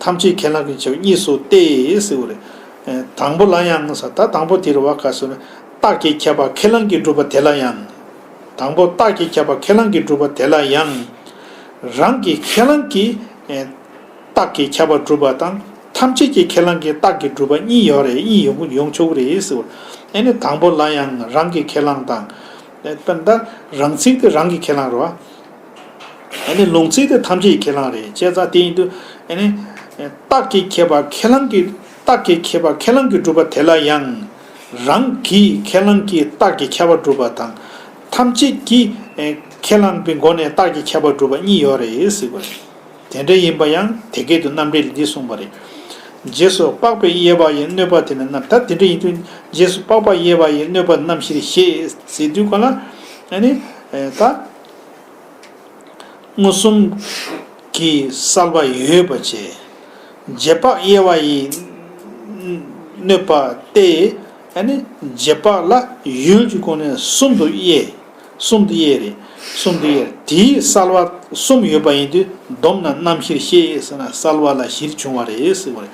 ཐམས་ཅད་ཁས་བླངས་ཀྱི་ཆོས་གཉིས་སུ་སྟེ་ཟེར་བ་རེད། དང་པོ་ལ་ཡང་ཟེར་ད་དང་པོ་དེ་རུ་བ་ག་ཟེར་ན། རྟགས་ཀྱིས་ཁྱབ་པ་ཁས་བླངས་ཀྱིས་གྲུབ་པ་དེ་ལ་ཡང་། དང་པོ་རྟགས་ཀྱིས་ཁྱབ་པ་ཁས་བླངས་ཀྱིས་གྲུབ་པ་དེ་ལ་ཡང་། རང་གི་ཁས་བླངས་ཀྱིས། རྟགས་ཀྱིས་ཁྱབ་པ་གྲུབ་པ་དང་ཐམས་ཅད་ཀྱི་ཁས་བླངས་ཀྱིས་རྟགས་ཀྱིས་གྲུབ་པ་གཉིས་ཡོད་རེད། གཉིས་ཡོང་ཡོང་ཆོག་གི་རེད་ཟེར་བ། ཨ་ནི་དང་པོ་ལ་ཡང་རང་གི་ཁས་བླངས་དང་། དཔེར་ན་རང་ཚིག་དེ་རང་གི་ཁས་བླངས་རེད་བ། ཨ་ནི་ལུང་ཚིག་དེ་ཐམས་ཅད་ཀྱི་ཁས་བླངས་རེད། བྱས་ཙང་དེ་ཡིན་དུས་ཨ་ནི། རྟགས་ཀྱིས་ཁྱབ་པ་ཁས་བླངས་ཀྱིས་རྟགས་ཀྱིས་ཁྱབ་པ་ཁས་བླངས་ཀྱིས་གྲུབ་པ་དེ་ལ་ཡང་། རང་གི་ཁས་བླངས་ཀྱིས་རྟགས་ཀྱིས་ཁྱབ་པ་གྲུབ་པ་དང་། ཐམས་ཅད་ཀྱི་ཁས་བླངས་པའི་སྒོ་ནས་རྟགས་ཀྱིས་ཁྱབ་པ་གྲུབ་པ་གཉིས་ཡོད་རེད་ཟེར་བ་རེད། དེ་འདྲ་ཡིན་པ་ཡང་དེ་སྐད་དུ་རྣམ་འགྲེལ་འདི་གསུངས་པ་རེད། རྗེས་སུ་དཔག་པའི་དབྱེ་བ་ཡི་གནོད་པ་དེ་ནི་རྣམ། ད་དེ་འདྲ་ཡིན་དུས་རྗེས་སུ་དཔག་པ་དབྱེ་བ་ཡི་གནོད་པ་རྣམ་བཞིར་བཤད་ཟེར་དུས་ག་ལ། ཨ་ནི། ད། མངོན་སུམ་གྱི་གསལ་བ་ཡོད་པ་བྱས། རྗེས་དཔག་དབྱེ་བ་ཡི་གནོད་པ་སྟེ། ཨ་ནི་རྗེས་དཔག་ལ་ཡུལ་གྱི་སྒོ་ནས་གསུམ་དུ་དབྱེ། གསུམ་དུ་དབྱེ་རེད། གསུམ་དུ་དབྱེ་རེད། དེའི་གསལ་བ་གསུམ་ཡོད་པ་ཡིན་དུས་བསྡོམས་ན་རྣམ་བཞིར་བཤད་ཟེར་ན་གསལ་བ་ལ་བཞིར་བྱུང་བ་རེད་ཟེར་བ་རེད།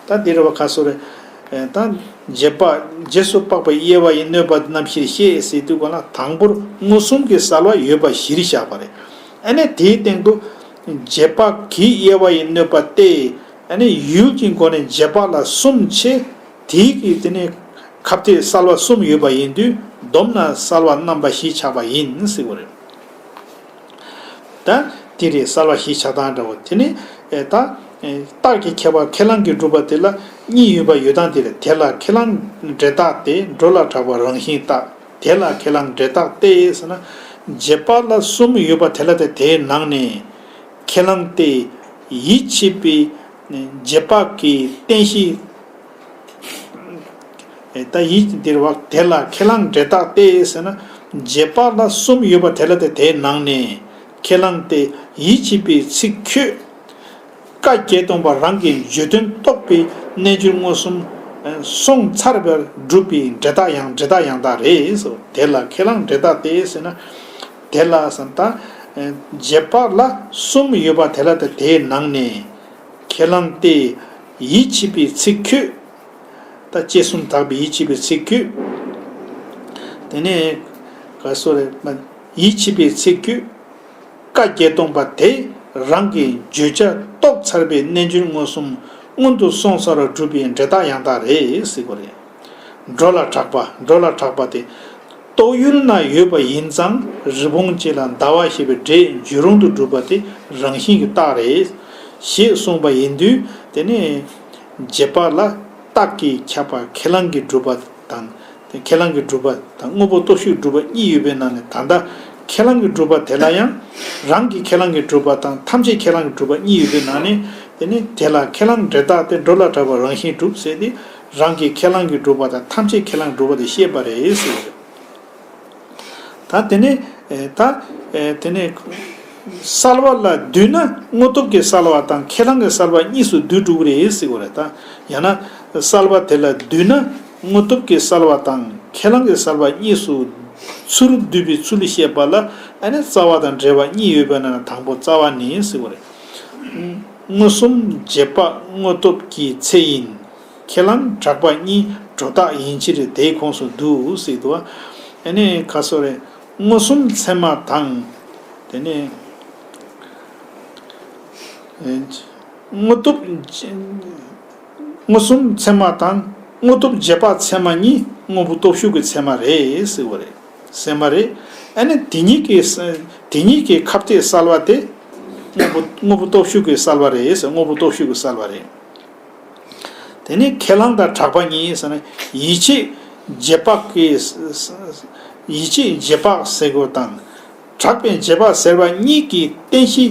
ད་འདི་རེད་བ་ཁ་སོ་རེད། ད་རྗེས་དཔག་རྗེས་སུ་དཔག་པའི་དབྱེ་བ་ཡི་གནོད་པ་རྣམ་བཞིར་བཤད་ཟེར་དུས་ག་ལ་དང་པོར་མངོན་སུམ་གྱི་གསལ་བ་ཡོད་པ་གཞིར་བཞག་པ་རེད། ཨ་ནི་དེའི་སྟེང་དུ་རྗེས་དཔག་གི་དབྱེ་བ་ཡི་གནོད་པ་སྟེ། ཨ་ནི་ཡུལ་གྱི་སྒོ་ནས་རྗེས་དཔག་ལ་གསུམ་བྱས། དེའི་གི་དེ་ནི་ཁ་གཏད་གསལ་བ་གསུམ་ཡོད་པ་ཡིན་དུས་བསྡོམས་ན་གསལ་བ་རྣམ་པ་བཞི་ཆགས་པ་ཡིན་ཟེར་བ་རེད། ད་དེ་རེད་གསལ་བ་བཞི་ཆགས་སྟངས་འདྲ་བོ་དེ་ནི་ད་རྟགས་ཀྱི་ཁྱད་པར་ཁས་བླངས་ཀྱིས་གྲུབ་པ་དེ་ལ་གཉིས་ཡོད་པ་ཡོད་སྟངས་དེ་རེད། དེ་ལ་ཁས་བླངས་འབྲེལ་རྟགས་ཏེ་འགྲོ་ལ་གྲགས་པ་རང་བཞིན་རྟགས། དེ་ལ་ཁས་བླངས་འབྲེལ་རྟགས་ཏེ་ཟེར་ན། རྗེས་དཔག་ལ་གསུམ་ཡོད་པ་དེ་ལ་སྟེ་དེའི་ནང་ནས་ཁས་བླངས་ཏེ་ཡིད་ཆེས་པའི་རྗེས་དཔག་གི་རྟེན་གཞི། ད་ཡིད་འདིར་བ་དེ་ལ་ཁས་བླངས་འབྲེལ་རྟགས་ཏེ་ཟེར་ན། རྗེས་དཔག་ལ་གསུམ་ཡོད་པ་དེ་ལ་སྟེ་དེའི་ནང་ནས་ཁས་བླངས་ཏེ་ཡིད་ཆེས་པའི་ཚིག་ཁྱོད། བཀའ་བརྒྱད་སྟོང་པ་རང་གི་བརྗོད་དོན་རྟོགས་པའི་རྣལ་འབྱོར་མངོན་སུམ་སོང་ཚར་བར་སྒྲུབ་པའི་འབྲེལ་རྟགས་ཡང་འབྲེལ་རྟགས་ཡང་དག་རེད། དེ་ལ་ཁས་བླངས་འབྲེལ་རྟགས་ཏེ་ཟེར་ན། དེ་ལ་ཟེར་ན་ད་རྗེས་དཔག་ལ་གསུམ་ཡོད་པ་དེ་ལ་སྟེ་དེའི་ནང་ནས་ཁས་བླངས་ཏེ་ཡིད་ཆེས་པའི་ཚིག་ཁྱོད། ད་དཔྱད་གསུམ་དག་པའི་ཡིད་ཆེས་པའི་ཚིག་ཁྱོད། དེ་ནས་ག་སོ་རེ་ཡིད་ཆེས་པའི་ཚིག་ཁྱོད། བཀའ་བརྒྱད་སྟོང་པ་དེ་རང་གི་བརྗོད་བྱ་ རྟོགས་ཚར་བའི་རྣལ་འབྱོར་མངོན་སུམ་སྔོན་དུ་སོང་ཚར་བ་སྒྲུབ་པའི་འབྲས་རྟགས་ཡང་དག་རེད་ཟེར་གྱི་ཡོད་རེད། འགྲོ་ལ་གྲགས་པ། འགྲོ་ལ་གྲགས་པ་དེ། རྟོག་ཡུལ་ན་ཡོད་པ་ཡིན་ཙང་རི་བོང་ཅན་ལ་ཟླ་བ་ཞེས་པའི་སྒྲས་འཇུག་རུང་དུ་སྒྲུབ་པ་དེ་རང་བཞིན་གྱི་རྟགས་རེད། ཞེས་གསུངས་པ་ཡིན་དུས་དེ་ནས་རྗེས་དཔག་ལ་རྟགས་ཀྱིས་ཁྱབ་པ་ཁས་བླངས་ཀྱིས་སྒྲུབ་པ་དང་། དེ་ཁས་བླངས་ཀྱིས་སྒྲུབ་པ་དང་དངོས་པོ་སྟོབས་ཞུགས་སྒྲུབ་པ་གཉིས་ཡོད་པའི་ནང་ནས་ད་ལྟ་ཁས་བླངས་ཀྱིས་སྒྲུབ་པ་དེ་ལ་ཡང་རང་གིས་ཁས་བླངས་ཀྱིས་སྒྲུབ་པ་དང་ཐམས་ཅད་ཁས་བླངས་ཀྱིས་སྒྲུབ་པ་གཉིས་ཡོད་པའི་ནང་ནས་དེ་ནི་དེ་ལ་ཁས་བླངས་འབྲས་རྟགས་དེ་འགྲོ་ལ་གྲགས་པ་རང་བཞིན་གྲུབ་ཟེར་ཏེ། རང་གིས་ཁས་བླངས་ཀྱིས་སྒྲུབ་པ་དང་ཐམས་ཅད་ཁས་བླངས་སྒྲུབ་པ་དེ་བཤད་པ་རེད་ཟེར་བ་རེད། ད་དེ་ནས་ད་དེ་ནས་གསལ་བ་ལ་བསྡུས་ན་དངོས་སྟོབས་ཀྱི་གསལ་བ་དང་ཁས་བླངས་ཀྱི་གསལ་བ་གཉིས་སུ་བསྡུས་འགྲོ་གི་རེད་ཟེར་བ་རེད། ད་ཡང་ན་གསལ་བ་དེ་ལ་བསྡུས་ན་དངོས་སྟོབས་ཀྱི་གསལ་བ་དང་ཁས་བླངས་ཀྱི་གསལ་བ་གཉིས་སུ་ཚུར་བསྡུས་པའི་ཚུལ་བཤད་པ་ལ་ཨ་ནི་རྩ་བ་དང་འབྲེལ་བ་གཉིས་ཡོད་པའི་ནང་ནས་དང་པོ་རྩ་བ་ནི་ཟེར་བ་རེད། མངོན་སུམ་རྗེས་དཔག་དངོས་སྟོབས་ཀྱི་ཚད་ཡིན། ཁས་བླངས་གྲགས་པ་གཉིས་སྒྲོ་བཏགས་ཡིན་ཕྱིར་དེའི་ཁོངས་སུ་འདུ་ཟེར་འདུག་བ། ཨ་ནི་ག་སོ་རེད། མངོན་སུམ་ཚད་མ་དང་། དེ་ནས་དངོས་སྟོབས་མངོན་སུམ་ཚད་མ་དང་དངོས་སྟོབས་རྗེས་དཔག་ཚད་མ་གཉིས་དངོས་པོ་སྟོབས་ཞུགས་ཀྱི་ཚད་མ་རེད་ཟེར་བ་རེད། ཚད་མ་རེད། ཨ་ནི་དེ་གཉིས་ཀྱི་དེ་གཉིས་ཀྱི་ཁ་གཏད་གསལ་བ་དེ་དངོས་པོ་དངོས་པོ་སྟོབས་ཞུགས་ཀྱི་གསལ་བ་རེད་ཟེར། དངོས་པོ་སྟོབས་ཞུགས་ཀྱི་གསལ་བ་རེད། དེ་ནས་ཁས་བླངས་དང་གྲགས་པ་གཉིས་ཟེར་ན་ཡིད་ཆེས་རྗེས་དཔག་གི་ཡིད་ཆེས་རྗེས་དཔག་ཟེར་དགོས་དང་། གྲགས་པའི་རྗེས་དཔག་ཟེར་བ་གཉིས་ཀྱི་རྟེན་གཞི་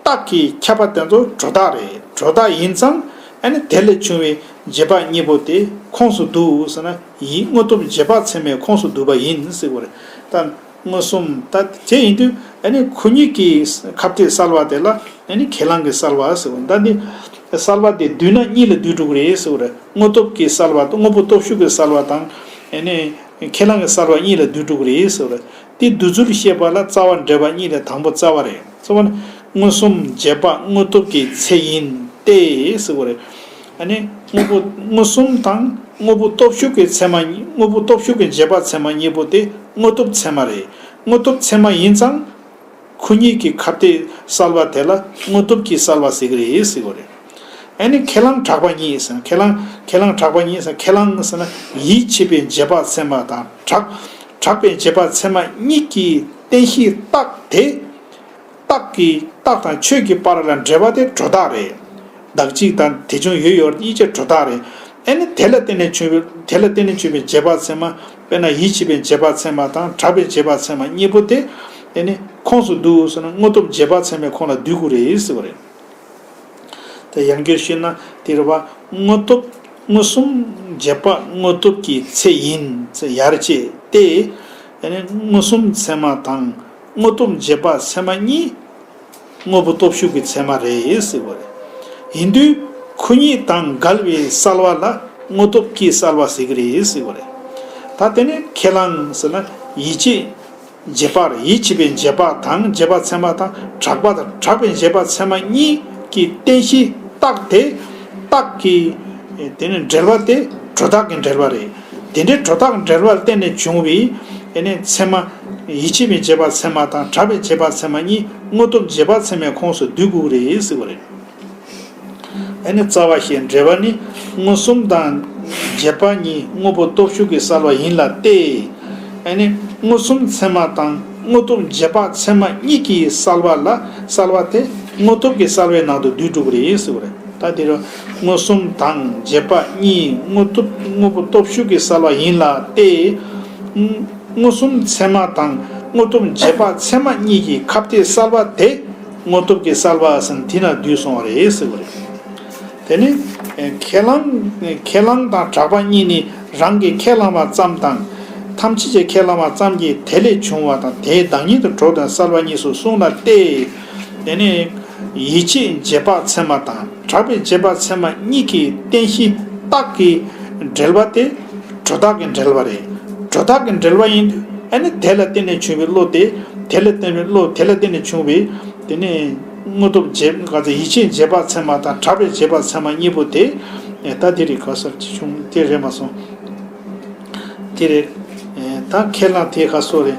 རྟགས་ཀྱིས་ཁྱབ་པ་དེ་ཚོ་སྒྲོ་བཏགས་རེད། སྒྲོ་བཏགས་ཡིན་ཙང་ཨ་ནི་དེ་ལས་བྱུང་བའི་རྗེས་དཔག་གཉིས་པོ་དེ་ཁོངས་སུ་འདུ་ཟེར་ན་ཡིད་དངོས་སྟོབས་རྗེས་དཔག་ཚད་མའི་ཁོངས་སུ་འདུ་བ་ཡིན་ཟེར་བ་རེད། ད་མངོན་སུམ་ད་དེ་ཡིན་དུས་ཨ་ནི་ཁོ་གཉིས་ཀྱི་ཁ་གཏད་གསལ་བ་དེ་ལ་ཨ་ནི་ཁས་བླངས་ཀྱི་གསལ་བ་ཟེར་བ་ད་འདི་གསལ་བ་དེ་བསྡུས་ན་གཉིས་ལ་བསྡུས་འགྲོ་གི་རེད་ཟེར་བ་རེད། དངོས་སྟོབས་ཀྱི་གསལ་བ་དངོས་པོ་སྟོབས་ཞུགས་ཀྱི་གསལ་བ་དང་ཨ་ནི་ཁས་བླངས་ཀྱི་གསལ་བ་གཉིས་ལ་བསྡུས་འགྲོ་གི་རེད་ཟེར་བ་རེད། དེ་བསྡུས་ཚུལ་བཤད་པ་ལ་རྩ་བ་འབྲེལ་བ་གཉིས་ལས་དང་པོ་རྩ་བ་རེད། རྩ་བ་ནི་མངོན་སུམ་རྗེས་དཔག་དངོས་སྟོབས་ཀྱི་ཚད་ཡིན་ཏེ་ཟེར་བ་རེད། ཨ་ནི་དངོས་པོ་མངོན་སུམ་དང་དངོས་པོ་སྟོབས་ཞུགས་ཀྱི་ཚད་མ་གཉིས་དངོས་པོ་སྟོབས་ཞུགས་ཀྱི་རྗེས་དཔག་ཚད་མ་གཉིས་པོ་དེ་དངོས་སྟོབས་ཚད་མ་རེད། དངོས་སྟོབས་ཚད་མ་ཡིན་ཙང་། ཁོ་གཉིས་ཀྱི་ཁ་གཏད་གསལ་བ་དེ་ལ་དངོས་སྟོབས་ཀྱི་གསལ་བ་ཟེར་གྱི་རེད་ཟེར་བ་རེད། ཨ་ནི་ཁས་བླངས་གྲགས་པ་གཉིས་ཟེར་ན་ཁས་བླངས་ཁས་བླངས་གྲགས་པ་གཉིས་ཟེར་ན་ཁས་བླངས་ཟེར་ན་ཡིད་ཆེས་པའི་རྗེས་དཔག་ཚད་མ་དང་གྲགས་གྲགས་པའི་རྗེས་དཔག་ཚད་མ་གཉིས་ཀྱི་རྟེན་གཞི་རྟགས་དེ། རྟགས་ཀྱི་རྟགས་དང་ཆོས་ཀྱི་བར་ལ་འབྲེལ་བ་དེ་སྒྲོ་བཏགས་རེད། བདག་གཅིག་དང་དེ་བྱུང་ཡོད་ཡོད་གཉིས་ཆ་སྒྲོ་བཏགས་རེད། ཨ་ནི་དེ་ལ་བརྟེན་ནས་བྱུང་བའི་དེ་ལ་བརྟེན་ནས་བྱུང་བའི་རྗེས་དཔག་ཚད་མ། དཔེར་ན་ཡིད་ཆེས་པའི་རྗེས་དཔག་ཚད་མ་དང་གྲགས་པའི་རྗེས་དཔག་ཚད་མ་གཉིས་པོ་དེ། དེ་ནི་ཁོངས་སུ་འདུ་ཟེར་ན་དངོས་སྟོབས་རྗེས་དཔག་ཚད་མའི་ཁོངས་ལ་འདུ་དགོས་རེད་ཟེར་བ་རེད། དེ་ཡང་བསྐྱར་ཞུས་ན་དེ་རེད་བ། དངོས་སྟོབས་མངོན་སུམ་རྗེས་དཔག་དངོས་སྟོབས་ཀྱི་ཚད་ཡིན་ཟེར་ཡར་བཅད་དེ། དེ་ནི་མངོན་སུམ་ཚད་མ་དང་དངོས་སྟོབས་རྗེས་དཔག་ཚད་མ་གཉིས། དངོས་པོ་སྟོབས་ཞུགས་ཀྱི་ཚད་མ་རེད་ཟེར་བ་རེད། ཡིན་དུས་ཁོ་གཉིས་དང་འགལ་བའི་གསལ་བ་ལ་དངོས་སྟོབས་ཀྱི་གསལ་བ་ཟེར་གྱི་རེད་ཟེར་བ་རེད། ད་དེ་ནས་ཁས་བླངས་ཟེར་ན་ཡིད་ཆེས་རྗེས་དཔག་རེད། ཡིད་ཆེས་པའི་རྗེས་དཔག་དང་རྗེས་དཔག་ཚད་མ་དང་གྲགས་པ་དང་གྲགས་པའི་རྗེས་དཔག་ཚད་མ་གཉིས་ཀྱི་རྟེན་གཞི་རྟགས་དེ་རྟགས་ཀྱི་དེ་ནི་འབྲེལ་བ་དེ་སྒྲོ་བཏགས་ཀྱི་འབྲེལ་བ་རེད། དེ་འདྲའི་སྒྲོ་བཏགས་འབྲེལ་བར་བརྟེན་ནས་བྱུང་བའི་ཨེ་ནས་ཚད་མ། ཡིད་ཆེས་པའི་རྗེས་དཔག་ཚད་མ་དང་གྲགས་པའི་རྗེས་དཔག་ཚད་མ་གཉིས་དངོས་སྟོབས་རྗེས་དཔག་ཚད་མའི་ཁོངས་སུ་འདུས་དགོས་རེད་ཟེར་བ་རེད། ཨེ་ནས་རྩ་བ་ཞེས་འབྲེལ་བ་ནི་མངོན་སུམ་དང་རྗེས་དཔག་གཉིས་དངོས་པོ་སྟོབས་ཞུགས་ཀྱི་གསལ་བ་ཡིན་ལ་སྟེ། ཨེ་ནས་མངོན་སུམ་ཚད་མ་དང་དངོས་སྟོབས་རྗེས་དཔག་ཚད་མ་གཉིས་ཀྱི་གསལ་བ་ལ་གསལ་བ་དེ་དངོས་སྟོབས་ཀྱི་གསལ་བའི་ནང་དུ་འདུས་འགྲོ་གི་རེད་ཟེར་བ་རེད། ད་དེ་རུ་མངོན་སུམ་དང་རྗེས་དཔག་གཉིས་དངོས་སྟོབས་དངོས་པོ་སྟོབས་ཞུགས་ཀྱི་གསལ་བ་ཡིན་ལ་སྟེ། མངོན་སུམ་ཚད་མ་དང་དངོས་སྟོབས་རྗེས་དཔག་ཚད་མ་གཉིས་ཀྱི་ཁ་གཏད་གསལ་བ་དེ་དངོས་སྟོབས་ཀྱི་གསལ་བ་ཟེར་དེ་ན་འདུས་སོང་བ་རེད་ཟེར་བ་རེད། དེ་ནི་ཁས་བླངས་ཁས་བླངས་དང་གྲགས་པ་གཉིས་ནི་རང་གིས་ཁས་བླངས་པ་ཙམ་དང་། ཐམས་ཅད་ཀྱིས་ཁས་བླངས་པ་ཙམ་གྱིས་དེ་ལས་བྱུང་བ་དང་དེའི་བདག་ཉིད་དུ་གྲུབ་དང་གསལ་བ་གཉིས་སུ་གསུངས་ལ་སྟེ། དེ་ནི། ཡིད་ཆེས་རྗེས་དཔག་ཚད་མ་དང་གྲགས་པའི་རྗེས་དཔག་ཚད་མ་གཉིས་ཀྱི་རྟེན་གཞི་རྟགས་ཀྱི་འབྲེལ་བ་དེ་སྒྲོ་བཏགས་ཀྱི་འབྲེལ་བ་རེད། སྒྲོ་བཏགས་ཀྱི་འབྲེལ་བ་ཡིན་དུས་ཨ་ནི་དེ་ལ་བརྟེན་ནས་བྱུང་བའི་བློ་དེ། དེ་ལ་བརྟེན་པའི་བློ་དེ་ལ་བརྟེན་ནས་བྱུང་བའི་དེ་ནི་དངོས་སྟོབས་རྗེས་ག་ཚོད་ཡིད་ཆེས་རྗེས་དཔག་ཚད་མ་དང་གྲགས་པའི་རྗེས་དཔག་ཚད་མ་གཉིས་པོ་དེ་ད་དེ་རིགས་ག་སར་ཅི་བྱུང་དེ་རེད་མ་སོང་། དེ་རེད། ད་ཁས་བླངས་དེ་ག་སོ་རེད།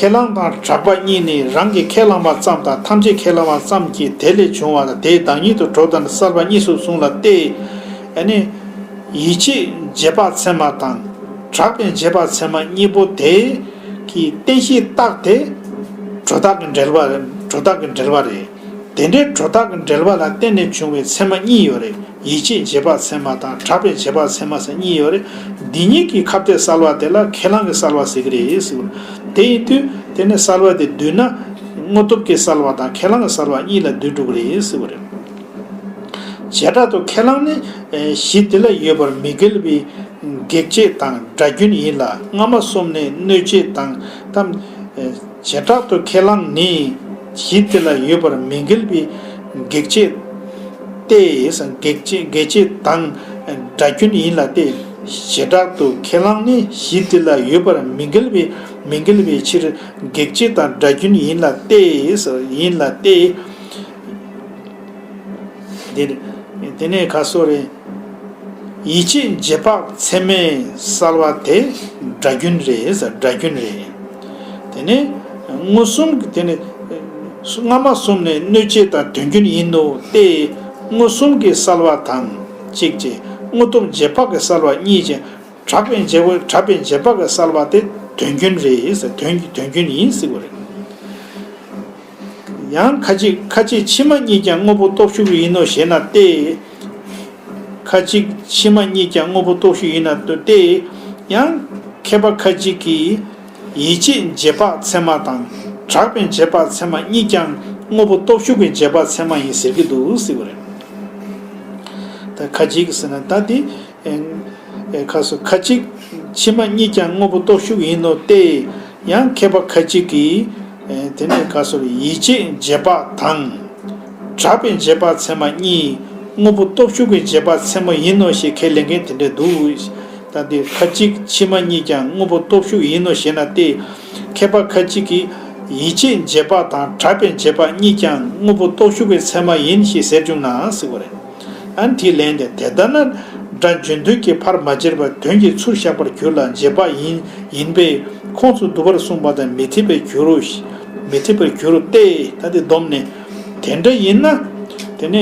ཁས་བླངས་དང་གྲགས་པ་གཉིས་ནི་རང་གིས་ཁས་བླངས་པ་ཙམ་དང་ཐམས་ཅད་ཁས་བླངས་པ་ཙམ་གྱིས་དེ་ལས་བྱུང་བ་དང་དེའི་བདག་ཉིད་དུ་གྲོགས་དང་བསལ་བ་གཉིས་སུ་གསུངས་ལ་སྟེ། ཨ་ནི། ཡིད་ཆེས་རྗེས་དཔག་ཚད་མ་དང་། གྲགས་པའི་རྗེས་དཔག་ཚད་མ་གཉིས་པོ་དེ་གི་རྟེན་གཞི་རྟགས་དེ་སྒྲོ་བཏགས་ཀྱི་འབྲེལ་བ་རེད། སྒྲོ་བཏགས་ཀྱི་འབྲེལ་བ་རེད། དེ་འདྲའི་སྒྲོ་བཏགས་ཀྱི་འབྲེལ་བ་ལ་བརྟེན་ནས་བྱུང་བའི་ཚད་མ་གཉིས་ཡོད་རེད། ཡིད་ཆེས་རྗེས་དཔག་ཚད་མ་དང་གྲགས་པའི་རྗེས་དཔག་ཚད་མ་ཟེར་གཉིས་ཡོད་རེད། འདི་གཉིས་ཀྱི་ཁ་གཏད་གསལ་བ་དེ་ལ་ཁས་བླངས་ཀྱི་གསལ་བ་ཟེར་གྱི་རེད་ཟེར་བ། དེ་ཡིན་དུས་དེ་ནི་གསལ་བ་དེ་བསྡུས་ན། དངོས་སྟོབས་ཀྱི་གསལ་བ་དང་ཁས་བླངས་ཀྱི་གསལ་བ་གཉིས་ལ་བསྡུ་འགྲོ་གི་རེད་ཟེར་བ་རེད། བྱེ་བྲག་ཏུ་ཁས་བླངས་ནི། གཞི་དེ་ལ་ཡོད་པར་མི་འགལ་བའི་གེགས་བྱེད་དང་སྒྲ་རྒྱུན་ཡིན་ལ། སྔ་མ་གསུམ་ནི་གནོད་བྱེད་དང་ཏམ། བྱེ་བྲག་ཏུ་ཁས་བླངས་ནི། གཞི་དེ་ལ་ཡོད་པར་མི་འགལ་བའི་གེགས་བྱེད་སྟེ། གེགས་བྱེད་གེགས་བྱེད་དང་སྒྲ་རྒྱུན་ཡིན་ལ་སྟེ། བྱེ་བྲག་ཏུ་ཁས་བླངས་ནི་གཞི་དེ་ལ་ཡོད་པར་མི་འགལ་བའི་མི་འགལ་བའི་ཕྱིར་གེགས་བྱེད་དང་སྒྲ་རྒྱུན་ཡིན་ལ་སྟེ། ཡིན་ལ་སྟེ། དེ་དེ་ནས་ཁ་སོ་རེད། ཡིད་ཆེས་རྗེས་དཔག་ཚད་མའི་གསལ་བ་དེ་སྒྲ་རྒྱུན་རེད། སྒྲ་རྒྱུན་རེད། དེ་ནས་མངོན་སུམ་གྱི་དེ་ནས་སྔ་མ་གསུམ་ནས་གནོད་བྱེད་དང་དོན་རྒྱུན་ཡིན་ནོ་སྟེ། མངོན་སུམ་གྱི་གསལ་བ་དང་གཅིག་བྱས། དངོས་སྟོབས་རྗེས་དཔག་གི་གསལ་བ་གཉིས་བྱས། གྲགས་པའི་རྗེས་དཔག་གྲགས་པའི་རྗེས་དཔག་གི་གསལ་བ་དེ་དོན་རྒྱུན་རེད། དོན་དོན་རྒྱུན་ཡིན་ཟེར་བ་རེད། ཡང་ཁ་ཅིག་ཁ་ཅིག་ཕྱི་མ་གཉིས་ཀྱང་དངོས་པོ་སྟོབས་ཞུགས་ཡིན་ནོ་ཞེ་ན་སྟེ། ཁ་ཅིག་ཕྱི་མ་གཉིས་ཀྱང་དངོས་པོ་སྟོབས་ཞུགས་ཡིན་ན་སྟེ། ཡང་མཁས་པ་ཁ་ཅིག་གིས་ཡིད་ཆེས་རྗེས་དཔག་ཚད་མ་དང་གྲགས་པའི་རྗེས་དཔག་ཚད་མ་གཉིས་ཀྱང་དངོས་པོ་སྟོབས་ཞུགས་ཀྱི་རྗེས་དཔག་ཚད་མ་ཡིན་ཟེར་གྱི་འདུག་ཟེར་བ་རེད། ད་ཁ་ཅིག་ཟེར་ན་ད་དེ། ཨེ་ཁ་སོ་ཁ་ཅིག་ཕྱི་མ་གཉིས་ཀྱང་དངོས་པོ་སྟོབས་ཞུགས་ཡིན་ནོ་སྟེ། ཡང་མཁས་པ་ཁ་ཅིག་གིས། ཨེ་དེ་ནས་ཁ་སོ་ཡིད་ཆེས་རྗེས་དཔག་དང་། གྲགས་པའི་རྗེས་དཔག་ཚད་མ་གཉིས་དངོས་པོ་སྟོབས་ཞུགས་ཀྱི་རྗེས་དཔག་ཚད་མ་ཡིན་ནོ་ཞེས་ཁས་ལེན་མཁན་དེ་འདྲ་འདུག་ད་དེ་ཁ་ཅིག་ཕྱི་མ་གཉིས་ཀྱང་དངོས་པོ་སྟོབས་ཞུགས་ཡིན་ནོ་ཞེ་ན་སྟེ། མཁས་པ་ཁ་ཅིག་གིས་ཡིད་ཆེས་རྗེས་དཔག་དང་གྲགས་པའི་རྗེས་དཔག་གཉིས་ཀྱང་དངོས་པོ་སྟོབས་ཞུགས་ཀྱི་ཚད་མ་ཡིན་ཞེས་ཟེར་བྱུང་ན་ཟེར་བ་རེད། ཨ་ནི་དེའི་ལན་དེ། དེ་ལྟ་ན་སྒྲ་འཇོན་འདོད་ཀྱིས་ཕར་མ་བྱས་པར་དོན་གྱི་ཚུལ་བཞག་པར་གྱུར་ལ་རྗེས་དཔག་ཡིན་ཡིན་པས་ཁོངས་སུ་འདུ་བར་གསུངས་པ་དང་མི་འཐད་པར་འགྱུར་རོ། མི་འཐད་པར་འགྱུར་རོ་སྟེ། ད་དེ་བསྡོམས་ནས་དེ་འདྲ་ཡིན་ན། དེ་ནས་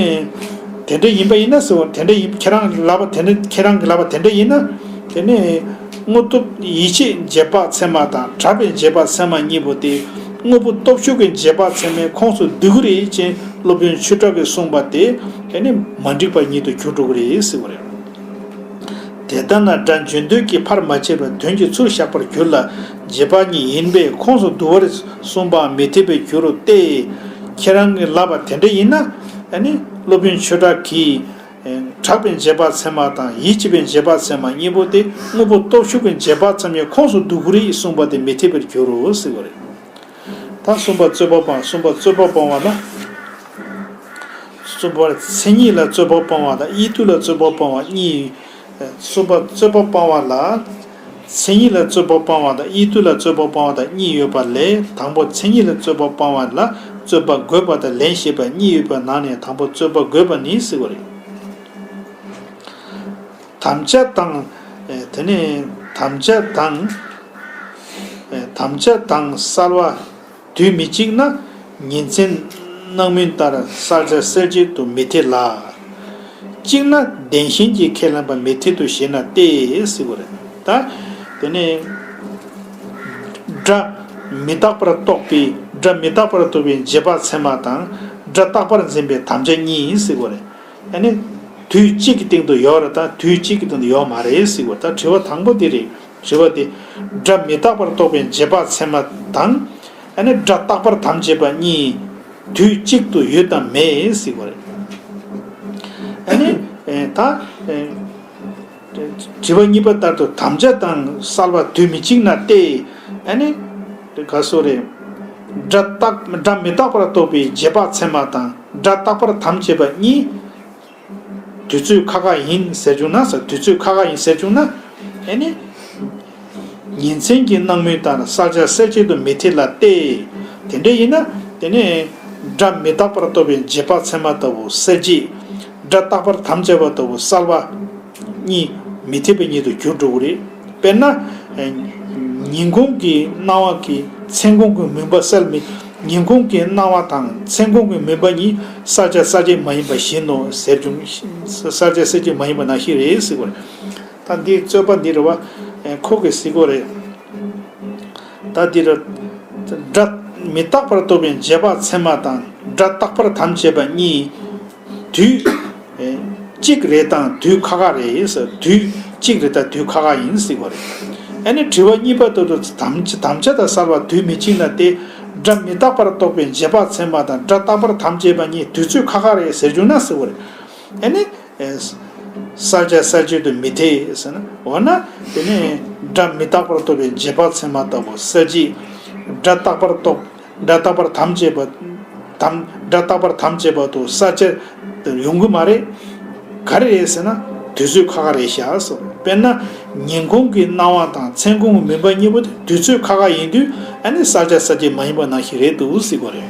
དེ་འདྲ་ཡིན་པ་ཡིན་ན་ཟེར་བ་དེ་འདྲ་ཡིན་ཁྱེད་རང་ལབ་པ་དེ་འདྲ་ཁྱེད་རང་གི་ལབ་པ་དེ་འདྲ་ཡིན་ན། དེ་ནས་དངོས་སྟོབས་ཡིད་ཆེས་རྗེས་དཔག་ཚད་མ་དང་གྲགས་པའི་རྗེས་དཔག་ཚད་མ་གཉིས་པོ་དེ་དངོས་པོ་སྟོབས་ཞུགས་ཀྱི་རྗེས་དཔག་ཚད་མའི་ཁོངས་སུ་འདུ་གི་རེད་ཅེས་སློབ་དཔོན་ཆོས་གྲགས་ཀྱིས་གསུངས་པ་དེ་དེ་ནི་མ་འགྲིག་པ་ཉིད་དུ་གྱུར་འགྲོ་གི་རེད་ཟེར་བ་རེད། དེ་ལྟ་ན་སྒྲ་འཇོན་འདོད་ཀྱིས་ཕར་མ་བྱས་པར་དོན་གྱི་ཚུལ་བཞག་པར་གྱུར་ལ་རྗེས་དཔག་ཉིད་ཡིན་པས་ཁོངས་སུ་འདུ་བར་གསུངས་པའང་མི་འཐད་པར་འགྱུར་རོ་སྟེ། ཁྱེད་རང་གིས་ལབ་པ་དེ་འདྲ་ཡིན་ན། ཨ་ནི་སློབ་དཔོན་ཆོས་གྲགས་ཀྱིས། གྲགས་པའི་རྗེས་དཔག་ཚད་མ་དང་ཡིད་ཆེས་པའི་རྗེས་དཔག་ཚད་མ་གཉིས་པོ་དེ་དངོས་པོ་སྟོབས་ཞུགས་ཀྱི་རྗེས་དཔག་ཚད་མའི་ཁོངས་སུ་འདུ་གི་རེད་གསུངས་པ་དེ་མི་འཐད་པར་འགྱུར་རོ་ཟེར་བ་རེད། ད་གསུམ་པ་རྩོད་པ་སྤང་། གསུམ་པ་རྩོད་པ་སྤང་བ་ལ། གསུམ་པར་མཚན་ཉིད་ལ་རྩོད་པ་སྤང་བ་དང་དབྱེ་བསྡུ་ལ་རྩོད་པ་སྤང་བ་གཉིས། གསུམ་པ་རྩོད་པ་སྤང་བ་ལ། མཚན་ཉིད་ལ་རྩོད་པ་སྤང་བ་དང་དབྱེ་བསྡུ་ལ་རྩོད་པ་སྤང་བ་དང་གཉིས་ཡོད་པ་ལས་དང་པོ་མཚན་ཉིད་ལ་རྩོད་པ་སྤང་བ་ལ་རྩོད་པ་དགོས་པ་དང་ལན་ཞེས་པ་གཉིས་ཡོད་པའི་ནང་ནས་དང་པོ་རྩོད་པ་དགོས་པ་ནི་ཟེར་བ་རེད། དམ་བཅའ་དང་། དེ་ནས་དམ་བཅའ་དང་། དམ་བཅའ་དང་གསལ་བ། དུས་མི་གཅིག་ན་ཉིན་མཚན་སྣང་མུན་ལྟར་གསལ་བྱ་གསལ་བྱེད་དུ་མི་འཐད་ལ། གཅིག་ན་བདེན་ཞེན་གྱིས་ཁས་ལེན་པ་མི་འཐད་དོ་ཞེ་ན་སྟེ་ཟེར་བ་རེད། ད་དེ་ནས་སྒྲ་མི་རྟག་པར་རྟོགས་པའི་སྒྲ་མི་རྟག་པར་རྟོགས་པའི་རྗེས་དཔག་ཚད་མ་དང་སྒྲ་རྟག་པར་འཛིན་པའི་དམ་བཅའ་གཉིས་ཟེར་བ་རེད། ཨ་ནི། དུས་གཅིག་གི་སྟེང་དུ་ཡོད་རེད་དང་དུས་གཅིག་གི་སྟེང་དུ་ཡོད་མ་རེད་ཟེར་བ། ད་དྲི་བ་དང་པོ་འདི་རེད། དྲི་བ་འདི། སྒྲ་མི་རྟག་པར་རྟོགས་པའི་རྗེས་དཔག་ཚད་མ་དང་། ཨ་ནི་སྒྲ་རྟག་པར་དམ་བཅས་པ་གཉིས། དུས་གཅིག་ཏུ་ཡོད་དམ་མེད་ཟེར་བ་རེད། ཨ་ནི། ད། དྲི་བ་གཉིས་པ་ལྟར་དུ་དམ་བཅའ་དང་གསལ་བ་དུས་མི་གཅིག་ན་སྟེ། ཨ་ནི། ག་སོ་རེད། སྒྲ་རྟག་སྒྲ་མི་རྟག་པར་རྟོགས་པའི་རྗེས་དཔག་ཚད་མ་དང་སྒྲ་རྟག་པར་དམ་བཅས་པ་གཉིས། དུས་ཚོད་ཁ་ཁ་ཡིན་ཟེར་བྱུང་ན་ཟེར། དུས་ཚོད་ཁ་ཁ་ཡིན་ཟེར་བྱུང་ན། ཨེ་ནི། ཉིན་མཚན་གྱི་སྣང་མུན་ལྟར་གསལ་བྱ་གསལ་བྱེད་དུ་མི་འཐད་ལ་སྟེ། དེ་འདྲ་ཡིན་ན། དེ་ནས། སྒྲ་མི་རྟག་པར་རྟོགས་པའི་རྗེས་དཔག་ཚད་མ་ལྟ་བུ་གསལ་བྱེད། སྒྲ་རྟག་པར་དམ་བཅས་པ་ལྟ་བུ་གསལ་བ། གཉིས། མི་འཐད་པའི་ཉིད་དུ་འགྱུར་འགྲོ་གི་རེད། དཔེར་ན། ཉིན་གུང་གི་སྣང་བ་གི་མཚན་གུང་གི་མུན་པ་བསལ་མི། ཉིན་གུང་གི་སྣང་བ་དང་མཚན་གུང་གི་མུན་པ་གཉིས་བསལ་བྱ་གསལ་བྱེད་མ་ཡིན་པ་བཞིན་ནོ་ཟེར་བྱུང་། བསལ་བྱ་གསལ་བྱེད་མ་ཡིན་པ་ནང་བཞིན་རེད་ཟེར་བ་རེད། ད་འདིའི་རྩོད་པ་འདི་རེད་བ། ཁོ་གིས་ཟེར་གོ་རེད། ད་འདི་རེད། སྒྲ་མི་རྟག་པར་རྟོགས་པའི་རྗེས་དཔག་ཚད་མ་དང་སྒྲ་རྟག་པར་དམ་བཅས་པ་གཉིས། དུས་གཅིག་རེད་དང་དུས་ཁ་ཁ་རེད་ཟེར། དུས་གཅིག་རེད་དང་དུས་ཁ་ཁ་ཡིན་ཟེར་བ་རེད། ཨ་ནི་དྲི་བ་གཉིས་པ་ལྟར་དུ་དམ་དམ་བཅའ་དང་བསལ་བ་དུས་མི་གཅིག་ན་སྟེ། སྒྲ་མི་རྟག་པར་རྟོགས་པའི་རྗེས་དཔག་ཚད་མ་དང་སྒྲ་རྟག་པར་དམ་བཅས་པ་གཉིས་དུས་ཚོད་ཁ་ཁ་རེད་ཟེར་བྱུང་ན་ཟེར་བ་རེད། ཨ་ནི། བསལ་བྱ་གསལ་བྱེད་དུ་མི་འཐད་ཟེར་ན། འོ་ན་དེ་ནི་སྒྲ་མི་རྟག་པར་རྟོགས་པའི་རྗེས་དཔག་ཚད་མ་ལྟ་བུ་གསལ་བྱེད། སྒྲ་རྟག་པར་རྟོགས། སྒྲ་རྟག་པར་དམ་བཅས་པ། དམ། སྒྲ་རྟག་པར་དམ་བཅས་པ་དུ་གསལ་བྱེད་དུ་ཡོང་གི་མ་རེད། ག་རེ་རེད་ཟེར་ན་དུས་ཚོད་ཁ་ཁ་རེད་ཤག་ཟེར། དཔེར་ན་ཉིན་གུང་གི་སྣང་བ་དང་མཚན་གུང་གི་མུན་པ་གཉིས་པོ་དེ་དུས་ཚོད་ཁ་ཁ་ཡིན་དུས། ཨ་ནི་བསལ་བྱ་གསལ་བྱེད་མ་ཡིན་པ་ནང་བཞིན་རེད་འདུག་ཟེར་དགོས་རེད།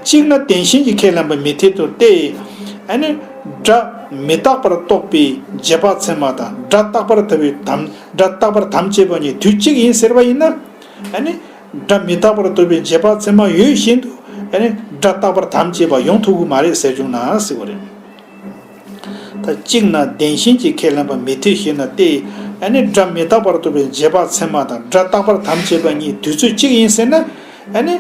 གཅིག་ན་བདེན་ཞེན་གྱི་ཁས་ལེན་པ་མི་འཐད་དུ་སྟེ། ཨ་ནི། སྒྲ་མི་རྟག་པར་རྟོགས་པའི་རྗེས་དཔག་ཚད་མ་དང་སྒྲ་རྟག་པར་ཐལ་བའི་དམ། སྒྲ་རྟག་པར་དམ་བཅས་པ་གཉིས་དུས་གཅིག་ཡིན་ཟེར་བ་ཡིན་ན། ཨ་ནི། སྒྲ་མི་རྟག་པར་རྟོགས་པའི་རྗེས་དཔག་ཚད་མ་ཡོད་བཞིན་དུ། ཨ་ནི། སྒྲ་རྟག་པར་དམ་བཅས་པ་ཡོང་ཐུབ་ཀྱི་མ་རེད་ཟེར་བྱུང་ན་ཟེར་བ་རེད། ད་གཅིག་ན་བདེན་ཞེན་གྱི་ཁས་ལེན་པ་མི་འཐད་ཞེ་ན་སྟེ། ཨ་ནི་སྒྲ་མི་རྟག་པར་རྟོགས་པའི་རྗེས་དཔག་ཚད་མ་དང་སྒྲ་རྟག་པར་དམ་བཅས་པ་གཉིས་དུས་ཚོད་གཅིག་ཡིན་ཟེར་ན། ཨ་ནི།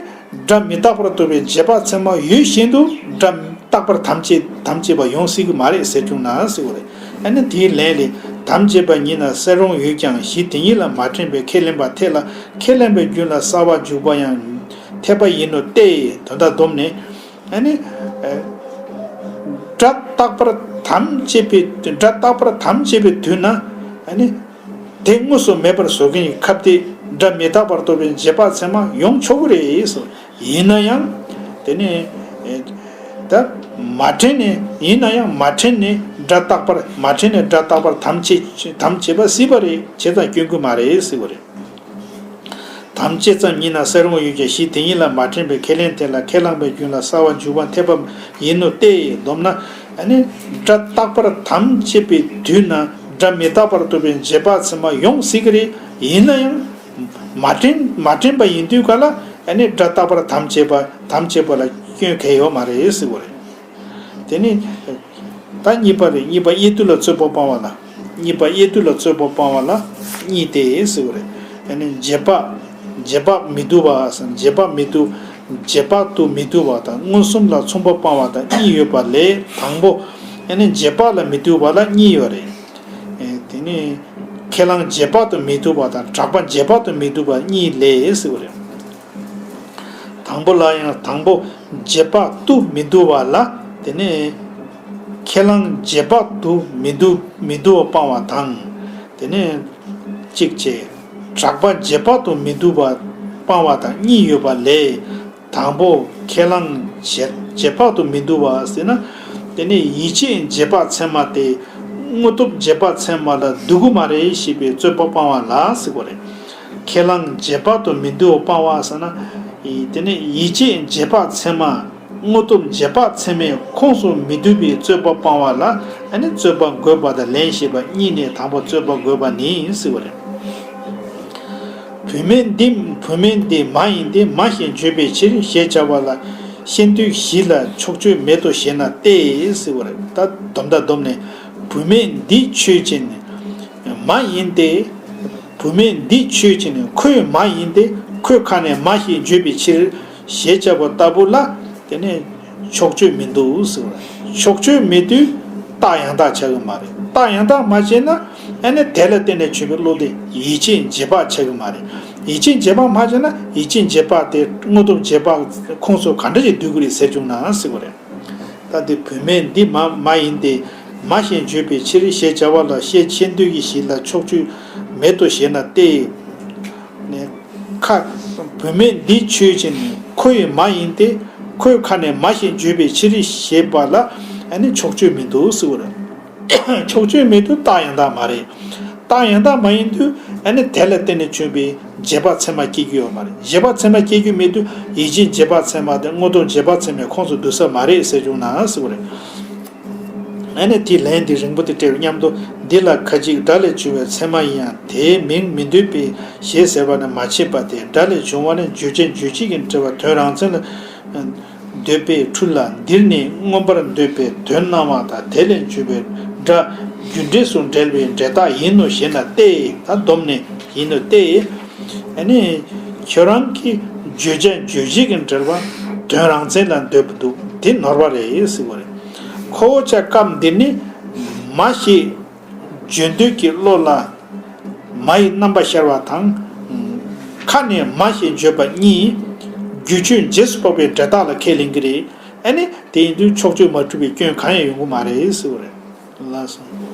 སྒྲ་མི་རྟག་པར་རྟོགས་པའི་རྗེས་དཔག་ཚད་མ་ཡོད་བཞིན་དུ་སྒྲ་རྟག་པར་དམ་བཅས་དམ་བཅས་པ་ཡོང་སྲིད་ཀྱི་མ་རེད་ཟེར་བྱུང་ན་ཟེར་བ་རེད། ཨ་ནི་དེའི་ལན་ལས། དམ་བཅས་པ་ཉིད་ན་གསལ་རུང་ཡོད་ཀྱང་གཞི་དེ་ཉིད་ལ་མ་དྲན་པའི་ཁས་ལེན་པ་འཐད་ལ། ཁས་ལེན་པའི་རྒྱུན་ལ་གསལ་བ་འཇུག་པ་ཡང་འཐད་པ་ཡིན་ནོ་སྟེ། དོན་དག་བསྡོམས་ནས། ཨ་ནི། སྒྲ་རྟག་པར་དམ་བཅས་པའི། སྒྲ་རྟག་པར་དམ་བཅས་པའི་དུས་ན། ཨ་ནི། དེ་དངོས་སུ་མེད་པར་བཟོ་མཁན་གྱི་ཁ་དེ་སྒྲ་མི་རྟག་པར་རྟོགས་པའི་རྗེས་དཔག་ཚད་མ་ཡོང་ཆོག་གི་རེད་ཟེར། ཡིན་ན་ཡང་། དེ་ནི། ད་མ་དྲན་ནས། ཡིན་ན་ཡང་མ་དྲན་ནས་སྒྲ་རྟག་པར། མ་དྲན་ནས་སྒྲ་རྟག་པར་དམ་བཅས་དམ་བཅས་པ་སྲིད་པ་རེད། བྱས་ཙང་སྐྱོན་གྱི་མ་རེད་ཟེར་བ་རེད། དམ་བཅས་ཙམ་ཉིད་ན་གསལ་རུང་ཡོད་ཀྱང་གཞི་དེ་ཉིད་ལ་མ་དྲན་པའི་ཁས་ལེན་དེ་ལ་ཁས་བླངས་པའི་རྒྱུན་ལ་གསལ་བ་འཇུག་པ་འཐད་པ་ཡིན་ནོ་སྟེ། བསྡོམས་ན། ཨ་ནི། སྒྲ་རྟག་པར་དམ་བཅས་པའི་དུས་ན་སྒྲ་མི་རྟག་པར་རྟོགས་པའི་རྗེས་དཔག་ཚད་མ་ཡོང་སྲིད་ཀྱི་རེད། ཡིན་ན་ཡང་། མ་དྲན། མ་དྲན་པ་ཡིན་དུས་ག་ལ། ཨ་ནི་སྒྲ་རྟག་པར་དམ་བཅས་པ། དམ་བཅས་པ་ལ་སྐྱོན་གང་ཡང་ཡོད་མ་རེད་ཟེར་བ་རེད། དེ་ནི། ད་གཉིས་པ་རེད། གཉིས་པ་དབྱེ་བསྡུ་ལ་རྩོད་པ་སྤང་བ་ལ། གཉིས་པ་དབྱེ་བསྡུ་ལ་རྩོད་པ་སྤང་བ་ལ་གཉིས་ཏེ་ཟེར་བ་རེད། ཨ་ནི་རྗེས་དཔག་རྗེས་དཔག་མི་བསྡུ་བ་ཟེར། རྗེས་དཔག་མི་བསྡུ། རྗེས་དཔག་ཏུ་མི་བསྡུ་བ་དང་མངོན་སུམ་ལ་མཚུངས་པ་སྤང་བ་དང་གཉིས་ཡོད་པ་ལས། དང་པོ། ཨ་ནི་རྗེས་དཔག་ལ་མི་བསྡུ་བ་ལ་གཉིས་ཡོད་རེད། ཨེ། དེ་ནི། ཁས་བླངས་རྗེས་དཔག་ཏུ་མི་བསྡུ་བ་དང་གྲགས་པ་རྗེས་དཔག་ཏུ་མི་བསྡུ་བ་གཉིས་ལས་ཟེར་བ་རེད། དང་པོ་ལ་ཡང་། དང་པོ་རྗེས་དཔག་ཏུ་མི་བསྡུ་བ་ལ། དེ་ནི། ཁས་བླངས་རྗེས་དཔག་ཏུ་མི་བསྡུ། མི་བསྡུ་བ་སྤང་བ་དང་། དེ་ནི། གཅིག་བྱས། གྲགས་པ་རྗེས་དཔག་ཏུ་མི་བསྡུ་བ་སྤང་བ་དང་གཉིས་ཡོད་པ་ལས། དང་པོ་ཁས་བླངས་རྗེས་རྗེས་དཔག་ཏུ་མི་བསྡུ་བ་ཟེར་ན། དེ་ནི་ཡིད་ཆེས་རྗེས་དཔག་ཚད་མ་དེ་དངོས་སྟོབས་རྗེས་དཔག་ཚད་མ་ལ་བསྡུ་གི་མ་རེད་ཞེས་པའི་རྩོད་པ་སྤང་བ་ལ་ཟེར་བ་རེད། ཁས་བླངས་རྗེས་དཔག་ཏུ་མི་བསྡུ་བ་སྤང་བ་ཟེར་ན། ཡི་དེ་ནི་ཡིད་ཆེས་རྗེས་དཔག་ཚད་མ་དངོས་སྟོབས་རྗེས་དཔག་ཚད་མའི་ཁོངས་སུ་མི་བསྡུ་བའི་རྩོད་པ་སྤང་བ་ལ། ཨ་ནི་རྩོད་པ་དགོས་པ་དང་ལན་ཞེས་པ་གཉིས་ནས་དང་པོ་རྩོད་པ་དགོས་པ་ནི་ཟེར་བ་རེད། བུད་མེད་འདི། བུད་མེད་འདི་མ་ཡིན་ཏེ། མ་ཞེས་བརྗོད་པའི་ཕྱིར་ཞེས་བྱ་བ་ལ་ཤེས་འདོད་བཞི་ལ་ཕྱོགས་ཆོས་མེད་དོ་ཞེ་ན་སྟེ་ཟེར་བ་རེད། ད་སྡོམ་ད་སྡོམ་ནས། བུད་མེད་འདི་ཆོས་ཅན། མ་ཡིན་ཏེ། བུད་མེད་འདི་ཆོས་ཅན། ཁོས་མ་ཡིན་ཏེ། ཁོས་ཁ་ནས་མ་ཞེས་བརྗོད་པའི་ཕྱིར་ཞེས་བྱ་བ་ལྟ་བུ་ལ། དེ་ནས་ཕྱོགས་ཆོས་མི་འདུག་ཟེར་བ་རེད། ཕྱོགས་ཆོས་མེད་དུས་རྟགས་ཡང་དག་ཆགས་ཀྱི་མ་རེད། རྟགས་ཡང་དག་མ་བྱས་ན། ཨ་ནི་དེ་ལ་བརྟེན་ནས་བྱུང་བའི་བློ་དེ་ཡིད་ཆེས་རྗེས་དཔག་ཆགས་ཀྱི་མ་རེད། ཡིད་ཆེས་རྗེས་དཔག་མ་བྱས་ན་ཡིད་ཆེས་རྗེས་དཔག་དེ་དངོས་སྟོབས་རྗེས་དཔག་ཁོངས་སུ་ག་འདྲ་ཞིག་འདུས་ཀྱི་རེད་ཟེར་བྱུང་ན་ཟེར་བ་རེད། ད་དེ་བུད་མེད་འདི་མ་མ་ཡིན་ཏེ། མ་ཞེས་བརྗོད་པའི་ཕྱིར་ཞེས་བྱ་བ་ལ་ཤེས་ཤེས་འདོད་ཀྱི་གཞི་ལ་ཕྱོགས་ཆོས་མེད་དོ་ཞེ་ན་སྟེ། ནས། ཁ། བུད་མེད་འདི་ཆོས་ཅན། ཁོ་ཡི་མ་ཡིན་ཏེ། ཁོས་ཁ་ནས་མ་ཞེས་བརྗོད་པའི་ཕྱིར་ཞེས་པ་ལ། ཨ་ནི་ཕྱོགས་ཆོས་མི་འདུག་ཟེར་བ་རེད། ཕྱོགས་ཆོས་མེད་དུས་རྟགས་ཡང་དག་མ་རེད། རྟགས་ཡང་དག་མ་ཡིན་དུས་ཨ་ནི་དེ་ལ་བརྟེན་ནས་བྱུང་བའི་རྗེས་དཔག་ཚད་མ་སྐྱེ་རྒྱུ་ཡོད་མ་རེད། རྗེས་དཔག་ཚད་མ་སྐྱེ་རྒྱུ་མེད་དུས་ཡིད་ཆེས་རྗེས་དཔག་ཚད་མ་དེ་དངོས་སྟོབས་རྗེས་དཔག་ཚད་མའི་ཁོངས་སུ་འདུ་ས་མ་རེད་ཟེར་བྱུང་ན་ཟེར་བ་རེད། ཨ་ནི་དེའི་ལན་འདི་རིང་པོ་དེ་སྤྲད་པའི་མཉམ་དུ། འདི་ལ་ཁ་ཅིག་སྒྲ་ལས་བྱུང་བའི་ཚད་མ་ཡིན་ཡང་དེའི་མིང་མི་འདོད་པའི་ཞེས་ཟེར་བ་ནི་མ་བྱེད་པ་སྟེ། སྒྲ་ལས་བྱུང་བ་ནི་བརྗོད་བྱ་རྗོད་བྱེད་ཀྱི་འབྲེལ་བ་དོན་རང་མཚན་ལ་འདོད་པས་འཁྲུལ་ལ། འདིར་ནི་མངོན་པར་འདོད་པའི་དོན་སྣང་བ་དང་དེ་ལས་བྱུང་བའི་སྒྲ་རྒྱུ་འབྲས་སུ་འབྲེལ་བའི་འབྲས་རྟགས་ཡིན་ནོ་ཞེ་ན་སྟེ། ད་སྡོམ་ནས་ཡིན་ནོ་སྟེ། ཨ་ནི་ཁྱོད་རང་གིས་བརྗོད་བྱ་རྗོད་བྱེད་ཀྱི་འབྲེལ་བ་དོན་རང་མཚན་ལ་འདོད་པ་འདུག་དེ་ནོར་བ་རེད་ཟེར་བ་རེད། ཁོ་བོ་ཅག་སྐབས་འདིར་ནི་མ་ཞེས་བརྗོད་འདོད་ཀྱི་བློ་ལ་མ་ཡི་རྣམ་པ་ཤར་བ་དང་། ཁ་ནས་མ་ཞེས་བརྗོད་པ་གཉིས་རྒྱུ་ཆོས་རྗེས་སུ་དཔག་པའི་འབྲས་རྟགས་ལ་ཁས་ལེན་གྱི་རེད། ཨ་ནི་དེ་ཡིན་དུས་ཕྱོགས་ཆོས་མ་གྲུབ་པའི་སྐྱོན་གང་ཡང་ཡོང་གི་མ་རེད་ཟེར་བ་རེད། ལགས་སོ།